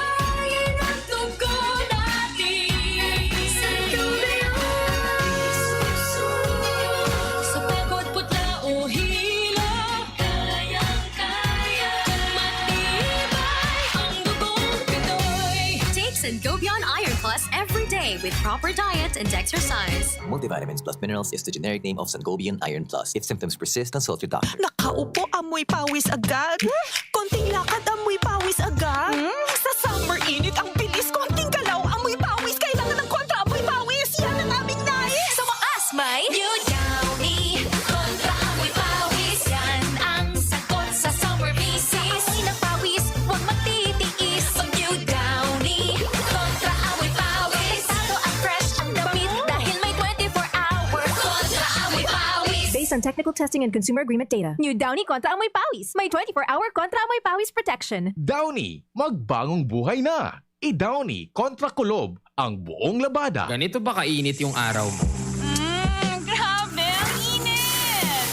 Sangobion Iron Plus every day with proper diet and exercise. Multivitamins plus minerals is the generic name of Sangobion Iron Plus. If symptoms persist, consult your doctor. Nakaupo, amoy pawis agad. Konting lakad, amoy pawis agad. Sa summer init, ang bilis. Konting galaw, amoy pawis. Kailangan ng kontra amoy pawis. Yan ang aming nais. Sa wakas, may New Downy. Kontra amoy pawis. Yan ang sagot sa summer misis. Amoy ng pawis, huwag magtitiis. Mag New Downy. Kontra amoy pawis. Delikado at fresh ang damit dahil may twenty-four hour kontra amoy pawis. Based on technical testing and consumer agreement data. New Downy kontra amoy pawis. May twenty-four hour kontra amoy pawis protection. Downy, magbangong buhay na! I-Downy kontra kulob ang buong labada. Ganito ba kainit yung araw mo? Mm, grabe, ang init!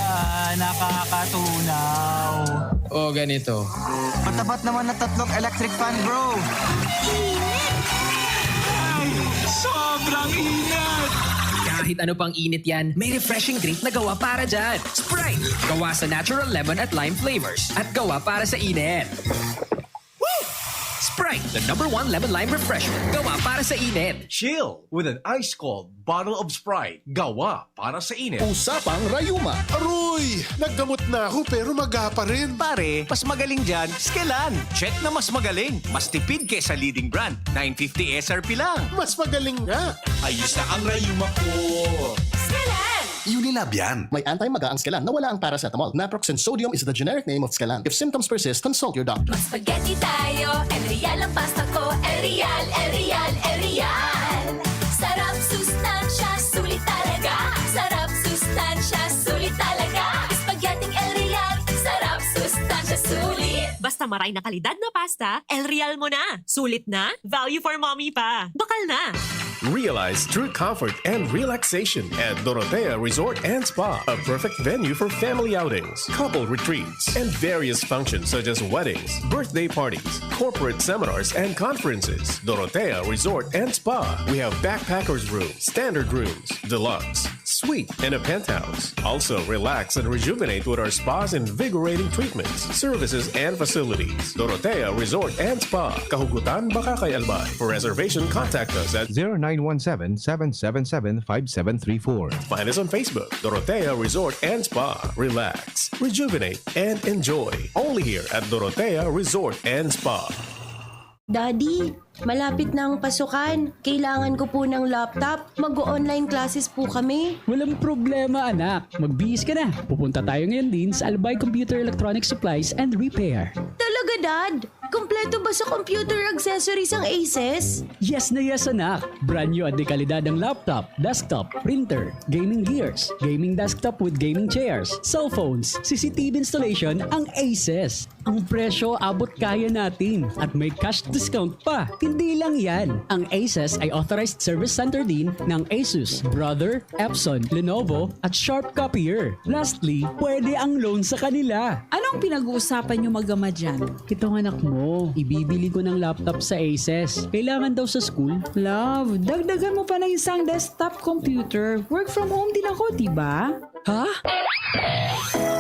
Ah, nakakatunaw. O ganito. Matapat naman na tatlong electric fan, bro. Init! Ay, sobrang init! Kahit ano pang init yan, may refreshing drink na gawa para dyan. Sprite! Gawa sa natural lemon at lime flavors. At gawa para sa init. Sprite, the number one lemon lime refreshment. Gawa para sa init. Chill with an ice cold bottle of Sprite. Gawa para sa init. Usapang Rayuma. Aroy! Naggamot na ako pero maga pa rin. Pare, mas magaling dyan, Skelan. Check na mas magaling. Mas tipid kesa leading brand. nine fifty S R P lang. Mas magaling nga. Ayos na ang rayuma ko. Skelan! Unilab yan. May anti-maga ang Skelan na wala ang paracetamol. Naproxen sodium is the generic name of Skelan. If symptoms persist, consult your doctor. Mag-spaghetti tayo, El Real ang pasta ko. El Real, El Real, El Real. Sarap, sustansya, sulit talaga. Sarap, sustansya, sulit talaga. Spaghetti El Real, sarap, sustansya, sulit. Basta maray na kalidad na pasta, El Real mo na. Sulit na, value for mommy pa. Bakal na. Realize true comfort and relaxation at Dorotea Resort and Spa, a perfect venue for family outings, couple retreats, and various functions such as weddings, birthday parties, corporate seminars, and conferences. Dorotea Resort and Spa. We have backpackers room, standard rooms, deluxe, suite, and a penthouse. Also, relax and rejuvenate with our spa's invigorating treatments, services, and facilities. Dorotea Resort and Spa. Kahugutan baka kay Albay. For reservation, contact us at zero nine one seven, seven seven seven, five seven three four. Find us on Facebook, Dorotea Resort and Spa. Relax, rejuvenate, and enjoy. Only here at Dorotea Resort and Spa. Daddy, malapit na ang pasukan. Kailangan ko po ng laptop. Mag-online classes po kami. Walang problema, anak. Magbihis ka na. Pupunta tayo ngayon din sa Albay Computer Electronic Supplies and Repair. Talaga, Dad? Kompleto ba sa computer accessories ang Aces? Yes na yes, anak. Brand new at dekalidad ang laptop, desktop, printer, gaming gears, gaming desktop with gaming chairs, cellphones, C C T V installation ang Aces. Ang presyo abot kaya natin at may cash discount pa. Hindi lang yan, ang Aces ay authorized service center din ng Asus, Brother, Epson, Lenovo at Sharp Copier. Lastly, pwede ang loan sa kanila. Anong pinag-uusapan nyo mag-ama dyan? Itong anak mo, ibibili ko ng laptop sa Aces. Kailangan daw sa school. Love, dagdagan mo pa ng isang desktop computer. Work from home din ako, di ba? Ha?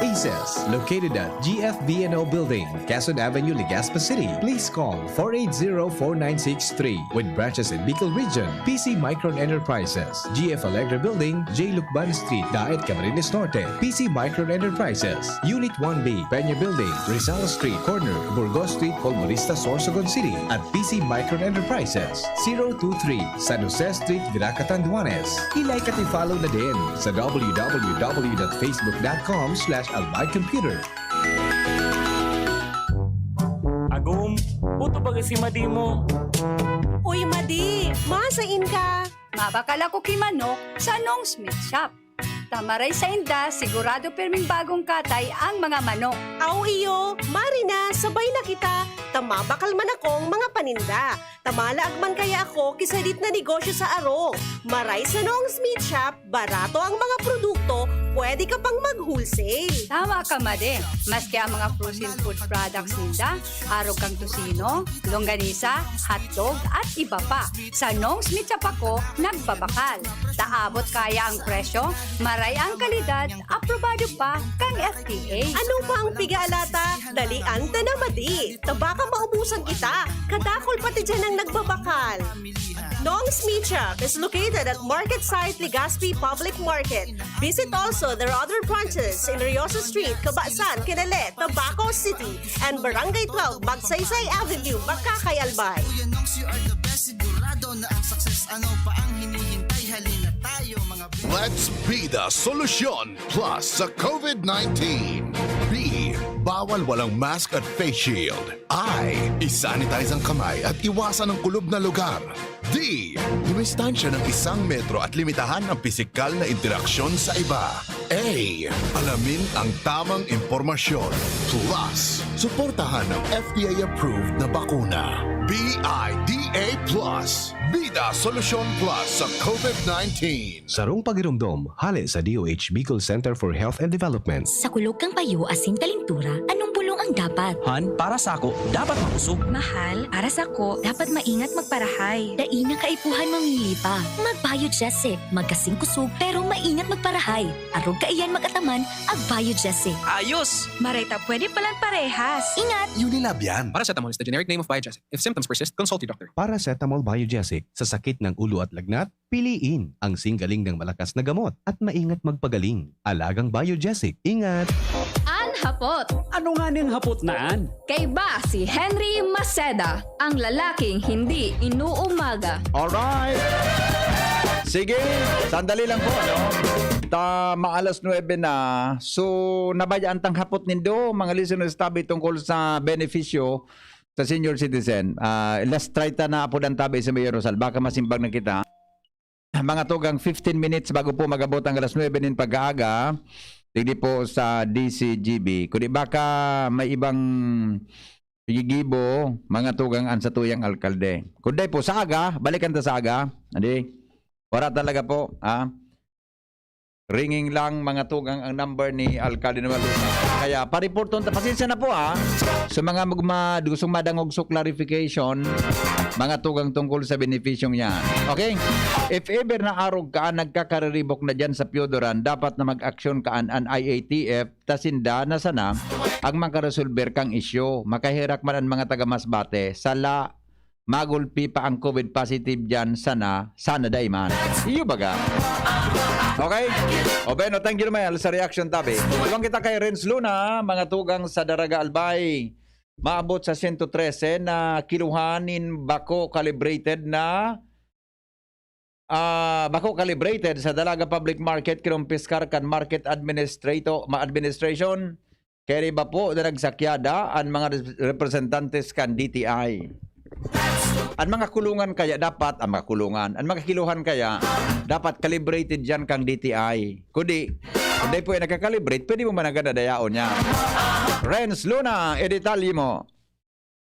Aces, located at G F B N O Building, Quezon Avenue, Legazpi City. Please call four eight zero, four nine six three. With branches in Bicol Region, P C Micron Enterprises, G F Alegre Building, J Lucban Street, Daet, Camarines Norte, P C Micron Enterprises, Unit one B, Peña Building, Rizal Street, corner, Burgos Street, Colmonista, Sorsogon City, at P C Micron Enterprises, zero two three, San Jose Street, Vinaca, Tanduanes. I-like at i-follow na din sa w w w dot facebook dot com slash albay computer. Agom, puto baga si Madi mo. Uy, Madi! Masain ka? Mabakal ako ki manok sa Nong's Meat Shop. Ta maray sainda, sigurado pirming bagong katay ang mga manok. Aw iyo, mari na, sabay na kita, ta mabakal man akong mga paninda. Ta malaag man kaya ako ki sadit na negosyo sa arog. Maray sa Nong's Meat Shop, barato ang mga produkto, pwede ka pang mag-wholesale. Tama ka, Made. Maski ang mga frozen food products ninda, arog kang tocino, longganisa, hotdog, at iba pa. Sa Nong's Meat Shop ako nagbabakal. Ta abot kaya ang presyo, maray ang kalidad, aprobado pa kang F D A. Ano pa ang pigalata? Dalian ta na, Made. Ta baka maubusan kita. Kadakol pati dyan ang nagbabakal. Nong's Meat Shop is located at Market Site Legazpi Public Market. Visit also their other branches in Riosa Street, Cabasan, Quinale, Tabaco City, and Barangay twelve, Magsaysay Avenue, Makakay, Albay. Kuya Nongs, you are the best. Sigurado na ang success. Ano pa ang hinihintay? Halina tayo, mga Let's be the solution plus sa COVID nineteen. B, bawal walang mask at face shield. I, isanitize ang kamay at iwasan ang kulob na lugar. D, dumistansya ng isang metro at limitahan ang pisikal na interaksyon sa iba. A, alamin ang tamang impormasyon. Plus, suportahan ang F D A-approved na bakuna. B I D A plus, Bida Solusyon Plus sa COVID nineteen. Sarong pagiromdom, hale sa D O H Bicol Center for Health and Development. Sa kulog kang payo asin kalintura, anong bulong ang dapat? Han, para sako, dapat makusog. Mahal, para sako, dapat maingat magparahay. Dai na kaipuhan mamili pa. Mag-Biogesic. Magkasing kusog, pero maingat magparahay. Arog kaiyan mag-ataman, ag Biogesic. Ayos! Maray ta pwede palang parehas. Ingat! Unilab yan. Paracetamol is the generic name of Biogesic. If symptoms persist, consult your doctor. Paracetamol Biogesic. Sa sakit ng ulo at lagnat, piliin ang singgaling ng malakas na gamot at maingat magpagaling. Alagang Biogesic. Ingat! An hapot. Ano nga ning hapot na an? Kaiba si Henry Maceda, ang lalaking hindi inuumaga. Alright! Sige, sandali lang po, ano? Ta, maalas nuebe na. So, nabayaan tang hapot nindo, mga listeners, tabi tungkol sa benepisyo sa senior citizen. Ah, last try ta na apodan tabi sa Mayor Rosal. Baka masimbag na kita. Mga tugang fifteen minutes bago po magabot ang alas nuebe nin pag-aaga, digdi po sa D C G B. Kundi baka may ibang gigibo, mga tugang an satuyang alkalde. Kundi po, sa aga, balikan ta sa aga. Adi, wala talaga po, ha? Ringing lang, mga tugang, ang number ni Alkalde Noel Luna. Kaya, pariporton ta. Pasensya na po, ha? Sa mga magma, gustong madangog sa clarification, mga tugang, tungkol sa benepisyong yan. Okay? If ever na arog ka, nagkakariribok na dyan sa Piodoran, dapat na mag-aksyon ka an, an I A T F, ta sinda na sana ang makaresolber kang isyu. Makaherak man ang mga taga Masbate, sala, magulpi pa ang COVID positive dyan sana, sana dai man. Iyo baga. Okay? O bueno, thank you naman sa reaction tabi. Tulong kita kay Renz Luna, mga tugang sa Daraga Albay. Maabot sa sento trese na kiluhan nin bako calibrated na ah, bako calibrated sa Dalaga Public Market, kinumpiskar kan Market Administrator, ma-, Administration. Kaya iba po na nagsakyada an mga res-, representantes kan D T I. An mga kulungan kaya dapat, an mga kulungan, an mga kiluhan kaya dapat calibrated yan kang D T I. Kundi, hindi po yan nagka-calibrate, pwede mo managan na dayaon niya. Renz Luna, edetalye mo.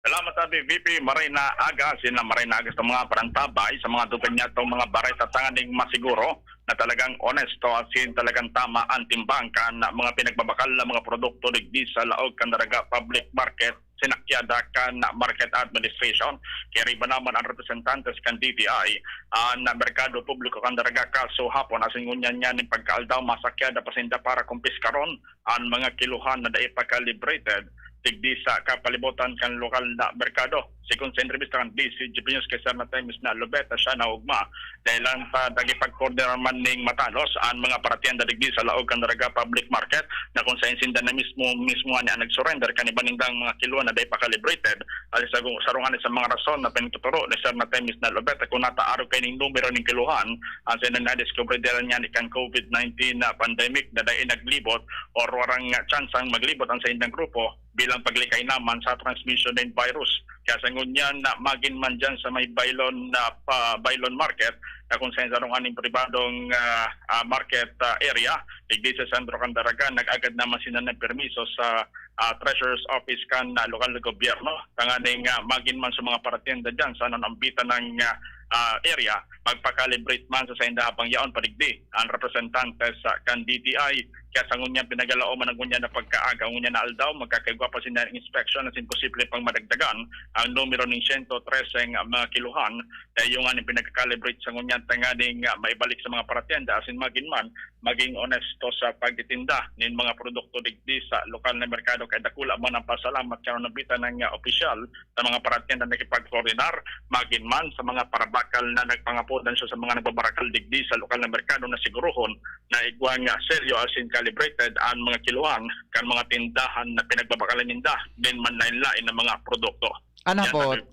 Salamat sa V P. Maray na aga, sina maray na aga sa mga parantabay, sa mga dupin niya itong mga bareta tanganing masiguro na talagang onesto asin talagang tama ang timbang kan mga pinagbabakal na mga produkto digdi sa laog kan Daraga Public Market, sinakyada kan Market Administration. Kaya riba naman ang representantes kan D T I, ang merkado publiko kan Daraga kaso hapon asin ngunyan niya ning pagkaaldaw masakyada pa sinda para kumpiskaron an mga kiluhan na dai pa calibrated digdi sa kapalibutan kan lokal na merkado. Segun sa entrevista kan D C G B News kay Sir Natemis na Lubeta, siya na ugma dahil lang sa dagipagkoordinar man ning matanos an mga paratienda digdi sa laog kan Daraga Public Market na kung sain sinda na mismo, mismo ani ang nag-surrender kan iba nindang mga kiluhan na dai pa calibrated. At sa sarungan sa mga rason na pinagtuturo ni Sir Natemis na Lubeta kung nataarog kay ning numero ning kiluhan, ang sa na-discover dahil niya ni kan COVID nineteen na pandemic na dai naglibot or warang tsansang maglibot ang sa indang grupo bilang paglikay naman sa transmission ng virus. Kaya sa ngunyan na magin man dyan sa may Bailon na pa Bailon Market na kung saan sarong aning pribadong ah, ah, market ah, area, digdi sa Sentro Candaragan, nag-agad naman sila ng permiso sa ah, Treasurer's Office kan ah, lokal na gobyerno. Tanganing ah, magin man sa mga paratienda dyan sa nanambitan ng ah, ah, area, magpa-calibrate man sa sainda habang yaon pa digdi ang representante sa kan D T I. Kaya sa ngunyan, pinagalaoman na ngunyan na pagkaaga, ngunyan na aldaw, magkakaigwa pa sinda ng inspeksyon na imposible pang madagdagan ang numero ng siyento treseng mga kiluhan. Kaya yung nga pinagka-calibrate sa ngunyan, tanganing, ah, maibalik sa mga paratyenda, asin magin man, maging onesto sa pagtitinda nin mga produkto digdi sa lokal na merkado. Kaya dakula man ang pasalamat kan nabitan ng, ah, opisyal sa mga paratyenda na nakipag-koordinar, magin man sa mga parabakal na nagpangapodan siya sa mga nagbabarakal digdi sa lokal na merkado na siguruhon na igwa nga selyo asin calibrated ang mga kiluhan kan mga tindahan na pinagbabakalan ninda, din man lain-lain na mga produkto. Ano Yan po? Sabi,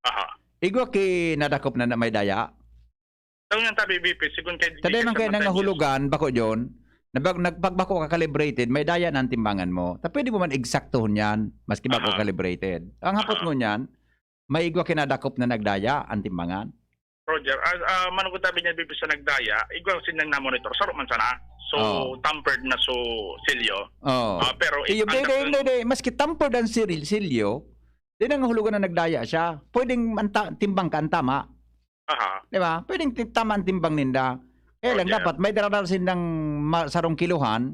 aha. Igwa ki nadakop na, na may daya? Sa ngunyan tabi, B P, sigon kay Tadi man kay nangahulugan, bako yun, na bag-, nagpagbako ka calibrated, may daya na ang timbangan mo. Ta pwede mo man eksaktohon yan, maski bako Aha. calibrated. Ang hapot Aha. ngunyan, may igwa kinadakop na nagdaya ang timbangan. Roger, ah, ah, manugod tabi niya, B P, sa nagdaya, igwa sinang na-monitor, saro man sana. So, Oo. tampered na so silyo. Oo. Ah, pero Iyo, ang di, di, nag- di, di, maski tampered ang siril-, silyo, di nangahulugan na nagdaya siya. Pwedeng ang ta-, timbang ka ang tama. Aha. Di ba? Pwedeng ti-, tama ang timbang ninda. Kaya lang, Roger. dapat may dara-dara sindang ma-, sarong kiluhan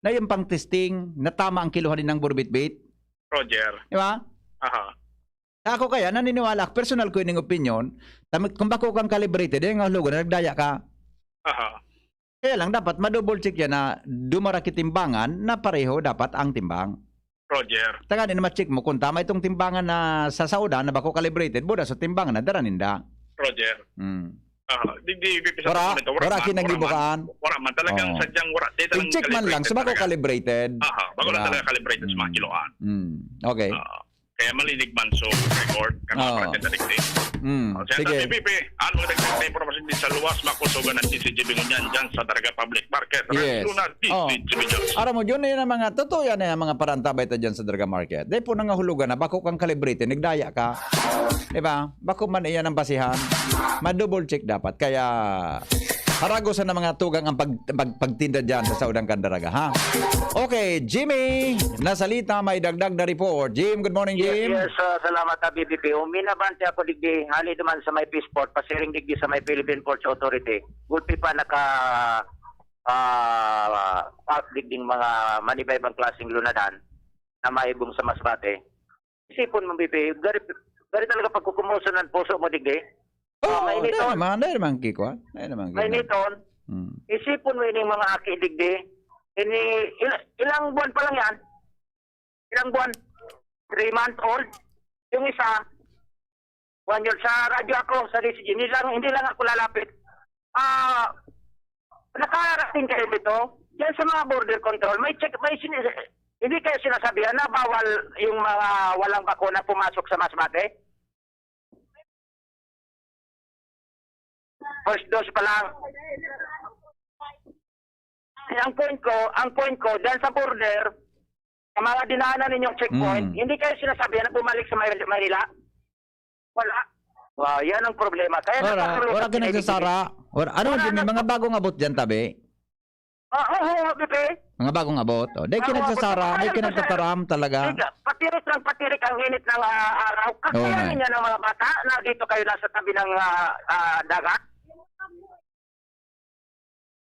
na yung pang-testing na tama ang kiluhan nilang burbitbit. Roger. Di ba? Aha. Sa ako kaya, naniniwala ako, personal ko ining opinion, tam-, kung bako kang calibrated, eh, nga hulugan na nagdaya ka. Aha. Kaya lang, dapat ma-double check yan na dumara ki timbangan na pareho dapat ang timbang. Roger. Tanganing ma-check mo kung tama itong timbangan na sa saudan na bako calibrated, buda sa timbangan na dara ninda. Roger. Hmm. Ah, di, di, di, Wara? Wara man, wara man, kinagibukaan? wara man. Wara man. Talagang Oo. sadyang wara. Di talagang I-check man lang, calibrated sa bako talaga. calibrated. Aha, bako lang Wala. talaga calibrated sa mga Hmm. kiloan. Hmm. Okay. Ah, kaya malinig man, so, record, kan mga Oo. parating na digdi. Hmm. Oh, Sige. Senator P P, ano ang nagtagna impormasyon din sa luwas, makusugan ng D C G B ngunyan dyan sa Daraga Public Market? Yes. Reaksyon na, Oh. D C G B News. Aram mo, yun na yun ang mga, totoo yan, eh, ang mga parantabay ta dyan sa Daraga Market. Dahil po nangahulugan na, bako kang calibrated, nagdaya ka. Diba? Bako man iyan ang basihan. Ma-double check dapat. Kaya, haragosan ng mga tugang ang pag-, pag-, pagtinda dyan sa Saudang Candaraga, ha? Okay, Jimmy, nasalita, may dagdag na report. Jim, good morning, Yes, Jim. yes, ah, salamat, ah, B B P. Uminabante ako digdi, hali duman sa may Peaceport, pasiring digdi sa may Philippine Ports Authority. Gulpi pa naka, ah, park digding mga manibaybang klaseng lunadan na maibong sa Masbate. Isipon mo, B P, gari, gari talaga pagkukumuson ang puso mo, digdi. Oo, Ah, mainiton. dahil naman, dahil naman kikwa. Dahil naman kikwa. Mainiton. Hmm. Isipon mo ining mga aki, digdi. Ini, il-, ilang buwan pa lang yan? Ilang buwan? Three months old. Yung isa, one year. Sa radyo ako, sa D C G, hindi lang, hindi lang ako lalapit. Ah, nakarating kayo dito? Diyan sa mga border control, may check, may sini-, hindi kayo sinasabihan na bawal yung mga walang bakuna pumasok sa Masbate? First dose pa lang. Eh, ang point ko, ang point ko, dyan sa border, sa mga dinaanan ninyong checkpoint, Mm. hindi kayo sinasabihan na bumalik sa May-, Maynila? Wala. Wow, yan ang problema. Kaya Wala, nagkakaroon wala kami ka ng nagsasara. Wala, ano, Wala Jimmy, na- mga bagong abot dyan, tabi? Ah, oo, oo, Pepe. Mga bagong abot. Oh, dahil Mga kinagsasara, abot, dahil wala na kinagsasara talaga. Hindi, patirik lang, patirik ang init ng, ah, araw. Oo nga. Kakayanin niya ng mga bata na dito kayo nasa tabi ng, ah, ah, dagat.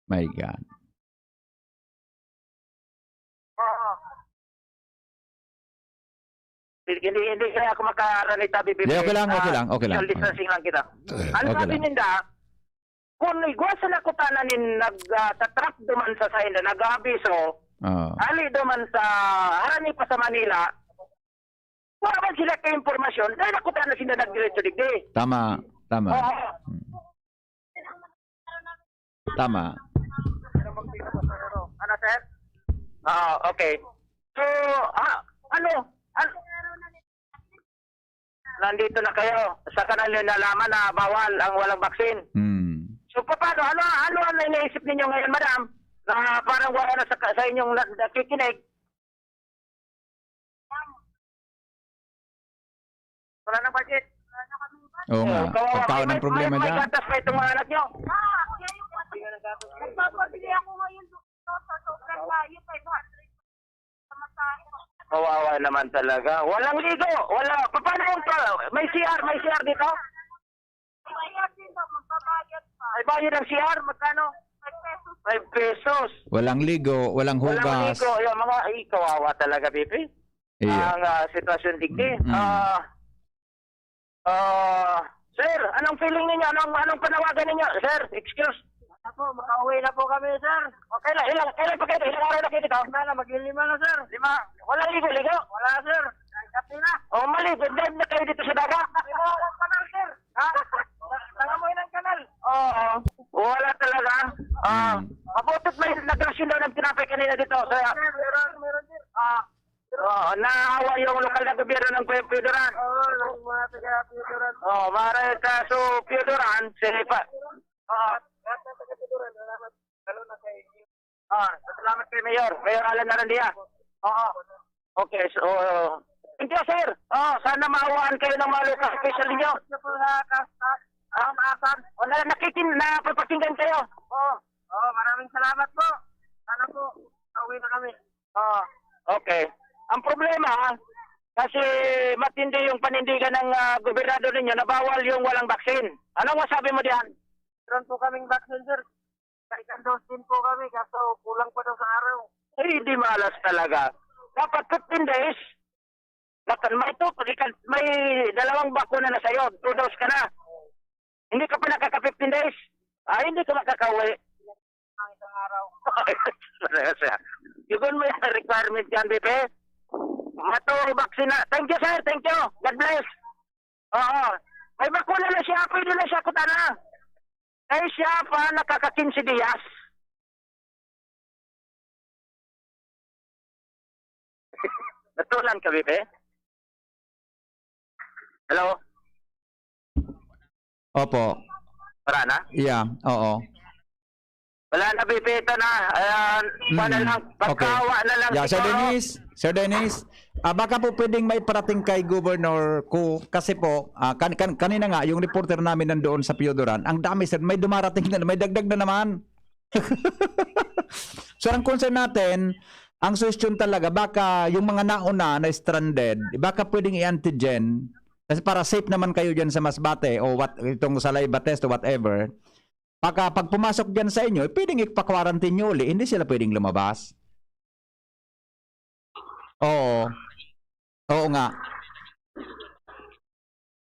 My God. Oo. Hindi, hindi, hindi kaya ako makaranita, Bibi. Hindi, okay lang, okay Ah, lang, okay lang. social distancing lang kita. Ang Okay sabi lang. ninda, kung igwa sa nakutanan nin nag, ah, tatrap duman sa sainda, nag-aabiso, Ah. ali duman sa harani pa sa Manila, wala man sila ka impormasyon, dahil nakutanan sila nagdiretso digdi. Tama, tama. Oo. Hmm. Tama. Ano, sir? Ah, okay. So, ah, ano? An-, nandito na kayo. Saka na nyo nalaman na bawal ang walang vaccine. Hmm. So, paano? Ano, ano ang iniisip ninyo ngayon, madam? Na parang wala na sa, sa inyong na-, nakikinig? Wala nang budget. Oo nga. Oh, kawawa Pagkaon kayo. ang May, problema may, may dyan. gatas pa itong mga anak nyo. Nagpapabili ako ngayon doon sa sobrang layo, five hundred. Kawawa naman talaga. Walang ligo. Wala. Paano yung pa-, may C R, may C R dito? May bayad ang C R, magkano? Five pesos. Walang ligo, walang Walang hugas. ligo. Yung mga, ay, kawawa talaga, Bibi. Iya. Ang ah, sitwasyon digdi. Mm. Ah, ah, sir, anong feeling ninyo? Anong, anong panawagan ninyo? Sir, excuse. Ako, makauwi na po kami, sir. O, kailan, ilang, kailan pa kayo? Ilang araw na kayo dito? Wala na, maglilima na, sir. Lima. Walang ligo-ligo? Wala, sir. Ang kape na. O, maligo. Dive na kayo dito sa dagat? Wala, kanal, sir. Ha? Nangamoy ng kanal. Oo. Wala talaga. Ah, Hmm. Mabutit may naglasyon daw ng tinapay kanina dito. Kaya, Sir, meron, meron, sir. Ah, oo, naawa yung lokal na gobyerno ng Pio-, Pioduran. Oo, ng mga taga Pioduran. Oo, maray ka. So, Pioduran, sige pa. Oo. Lahat ng taga Pioduran, salamat. Lalo na kay Ah, salamat kay Mayor. Mayor Alan Arandia. Oo. Okay, so, thank you, sir. Oh, sana maawaan kayo ng mga local official ninyo. Ito po na, kas-, kas-, ang asan? O, na, nakikin-, napapakinggan kayo. Oo. Oo, maraming salamat po. Sana po, pauwi na kami. Ah, okay. Ang problema, kasi matindi yung panindigan ng ah, gobernador ninyo na bawal yung walang vaccine. Anong masabi mo diyan? Meron po kaming vaccine, sir. Second dose din po kami, kaso kulang pa daw sa araw. Eh, di malas talaga. Dapat fifteen days. Dapat may two, may dalawang bakuna na sa'yo. Two dose ka na. Hindi ka pa nakaka-fifteen days. Ah, hindi ka makakauwi. Ang isang araw. Parehas siya. Yun mo yung requirement yan, Bibi. Mato, vaccine na. Thank you, sir. Thank you. God bless. Oo. May bakuna na siya. Pwede na siya kutana. Kaya siya pa nakaka-quince diyas. Natulan ka, Bibi? Hello? Opo. Wala na? Yeah, oo. Wala na, Bibi, ito na. Ayan, Mm. wala lang. Okay. Pagkawa na lang Yeah, Sir siguro. Dennis, Sir Dennis, ah, baka po pwedeng may parating kay Governor Kho, kasi po, ah, kan-, kan-, kanina nga, yung reporter namin nandoon sa Pioduran, ang dami, sir, may dumarating na, may dagdag na naman. So, ang concern natin, ang suhestyon talaga, baka yung mga nauna na stranded, baka pwedeng i-antigen, kasi para safe naman kayo dyan sa Masbate o what, itong saliva test o whatever, baka pag pumasok dyan sa inyo, pwedeng ipa-quarantine nyo uli, hindi sila pwedeng lumabas. Oo. Oo nga.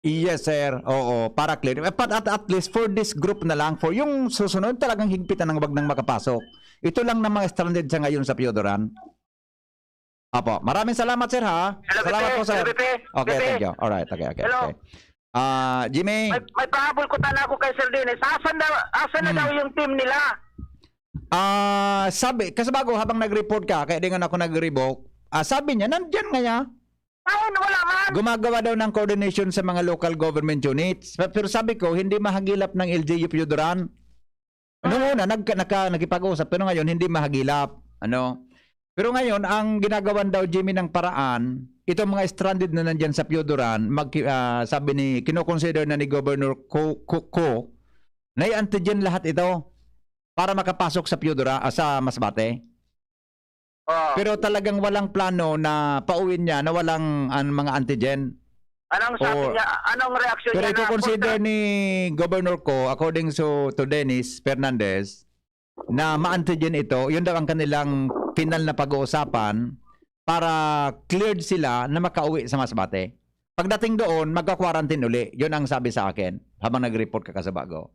Yes, sir. Oo, para clear. Eh, pat-, at, at least for this group na lang, for yung susunod, talagang higpitan ang wag nang makapasok. Ito lang na mga stranded sa ngayon sa Pioduran. Apo, maraming salamat, sir, ha? Hello, Salamat Pepe. po, sir. Hello, Pepe. Okay, Pepe. thank you. Alright, okay, okay, Hello. okay. Ah, Jimmy. May, may pahabol ko tana ako kay Sir Dennis. Asan na, asan na Hmm. daw yung team nila? Ah, sabi, kasi bago habang nag-report ka, kaya di nga ako nag-revoke, ah, sabi niya, nandiyan nga niya. Ay, wala man. Gumagawa daw ng coordination sa mga local government units. Pe-, pero sabi ko, hindi mahagilap ng L G U Pioduran. Nung Ah. una, nagka-, naka-, nakipag-usap, pero ngayon, hindi mahagilap. Ano? Pero ngayon, ang ginagawan daw, Jimmy, ng paraan, itong mga stranded na nandyan sa Pioduran, mag-, ah, sabi ni, kinoconsider na ni Governor Kho, Kho, Kho, na i-antigen lahat ito para makapasok sa Pioduran, ah, sa Masbate. Oo. Pero talagang walang plano na pauwiin niya na walang an-, mga antigen. Anong sabi Or niya? Anong reaksyon Pero niya na iko-consider punta? ni Governor Kho, according to, to Dennis Fernandez, na ma-antigen ito, yun daw ang kanilang final na pag-uusapan para cleared sila na makauwi sa Masbate. Pagdating doon, magka-quarantine uli. Yun ang sabi sa akin habang nag-report ka, Kasabago.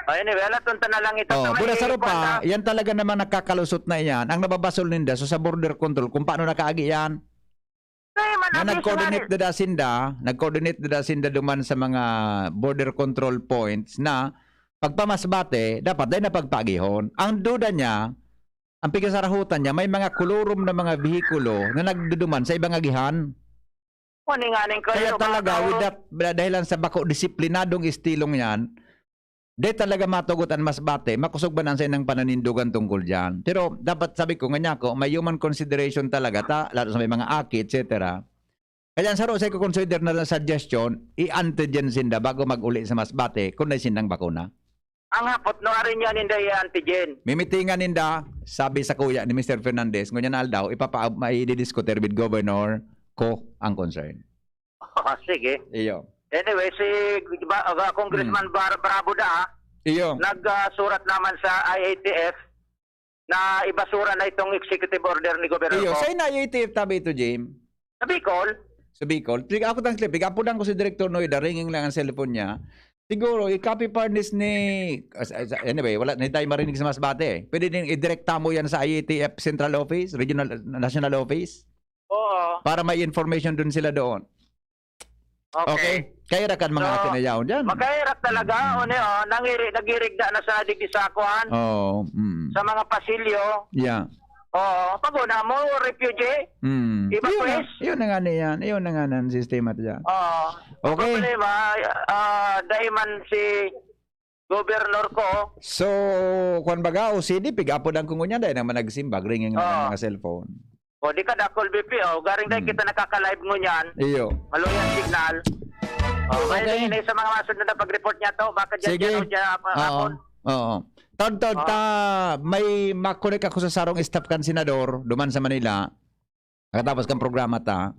Oh, anyway, alas onse na lang ito. Oh, sa may Buda Sarupa, kuwan na. Yan talaga naman nakakalusot na iyan. Ang nababasol ninda, so sa border control, kung paano nakaagi yan. Ay, man, Na abis nag-coordinate nga rin. dada sinda, nag-coordinate dada sinda duman sa mga border control points na pagpamasbate, dapat dahil na pagpaagihon. Ang duda niya, ang pigasarahutan niya, may mga kolorum na mga behikulo na nagduduman sa ibang agihan. Kuwan nga ning Kaya kayo, talaga, mga with tao. that, dahilan sa bako disiplinadong estilong yan, di talaga matugot an Masbate, makosog man ang saindang pananindogan tungkol diyan. Pero dapat, sabi ko, nganyan ko, may human consideration talaga, ta, lalo sa may mga aki, et cetera. Kaya ang saro sa ko consider na suggestion, i-antigen sinda bago mag-uli sa Masbate kung may sindang bakuna. Ang hapot, no, arin yan, hindi i-antigen. Mimitingan ninda, sabi sa kuya ni Mister Fernandez, ngunyan na aldaw, ipapa-, maididiscuter with Governor Kho ang concern. Oh, sige. Iyo. Anyway, si Ba-, uh, Congressman Hmm. Bar-, Bravo da, ah. Iyo. Nagsurat naman sa I A T F na ibasura na itong executive order ni Governor Iyo, Coc. Sa ina I A T F tabi ito, Jim? Sa Bicol. Sa Bicol. Tig-, ako tang clip. Tig-, apudan ko si Director Noy, daringing lang ang cellphone niya. Siguro, i-copy furnish ni, as-, as-, anyway, wala na tayo marinig sa Masbate eh. Pwede din idirekta mo yan sa I A T F Central Office, Regional, National Office. Oo. Para may information dun sila doon. Okay. Okay. Kairakan mga So, atin na yaon dyan. Makahirak talaga, o niya, oh, nangiri, nagirigda na sa digdi sa kuan, Oo, mm. sa mga pasilyo. Yeah. Oo, pag una mo, refugee, Mm. Iba Yun na, twist. yun na nga na yan. Yun na nga na ang sistema dyan. Oo. Okay. Ang problema, ah, dahil man si Governor Coc. So, kwan baga, O C D, pig-apo lang ko ngunyan, dahil naman nagsimbag, ringing na Oo. ng mga cellphone. O, di ka dakol, B P O. Garing dahil Hmm. kita nakaka-live ngunyan. Iyo. Maluya ang signal. O, may Sige. ringin na sa mga masunod na pag-report niya to. Baka dyan, Sige. dyan, o dyan, hapon. Oo. Oo. Tod, tod, Oo. ta, may makonek ako sa sarong staff kan senador, duman sa Manila. Nakatapos kang programa ta.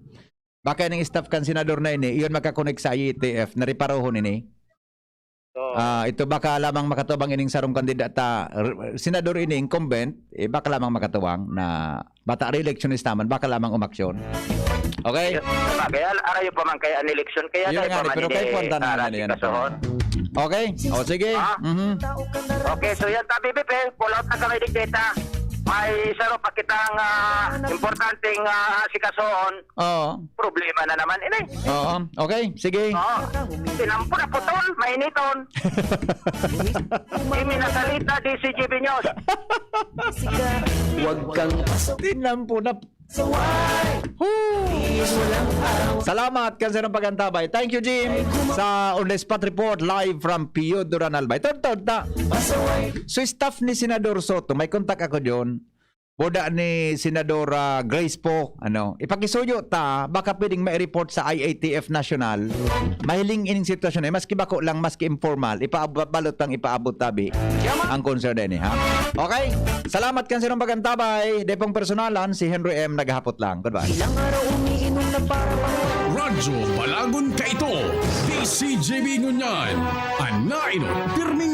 Baka ning staff kan senador na ini, iyon makakonek sa I A T F, na reparohon ini. Oo. Ah, ito baka lamang makatubang ining sarong kandidata, r-, senador ini, incumbent, eh, baka lamang makatubang na bata re-election staman, baka lamang umaksyon. Okay? Sabagay, al-, arayo pa man kaya an eleksyon, kaya Yun dahil nga, pa man pero ini kay Juan Tan naman yan. naasikasuhon. Okay? O, sige. Ah. Mhm. Okay, so yan, tabi, Bipe, pull out na kami, dikdeta. May saro pa kitang, ah, importanteng, ah, asikasuhon. Oo. Problema na naman ini. Oo. Okay, sige. Oo. Tinampo na putol, mainiton. Jimmy Nasalita, D C G B News. Huwag kang Tinampo na. Woo! Salamat kan sarong pag-antabay. Thank you, Jim, sa on the spot report live from Pio Duran Albay. Tod, tod, ta. So, staff ni Senador Soto, may kontak ako diyon. Boda ni Senadora Grace po, ano, ipakisuyo ta, baka pwedeng mai-report sa I A T F National. Mahiling ining sitwasyon eh, maski bako lang, maski informal, ipaab-, balot pang ipaabot tabi ang concern din eh, ha? Okay? Salamat kan sarong pag-antabay, depong personalan, si Henry M naghahapot lang. Goodbye. Ilang araw umiinom na para maluwag. Radyo Balagon Kaito, D C G B ngunyan, an nainot, pirming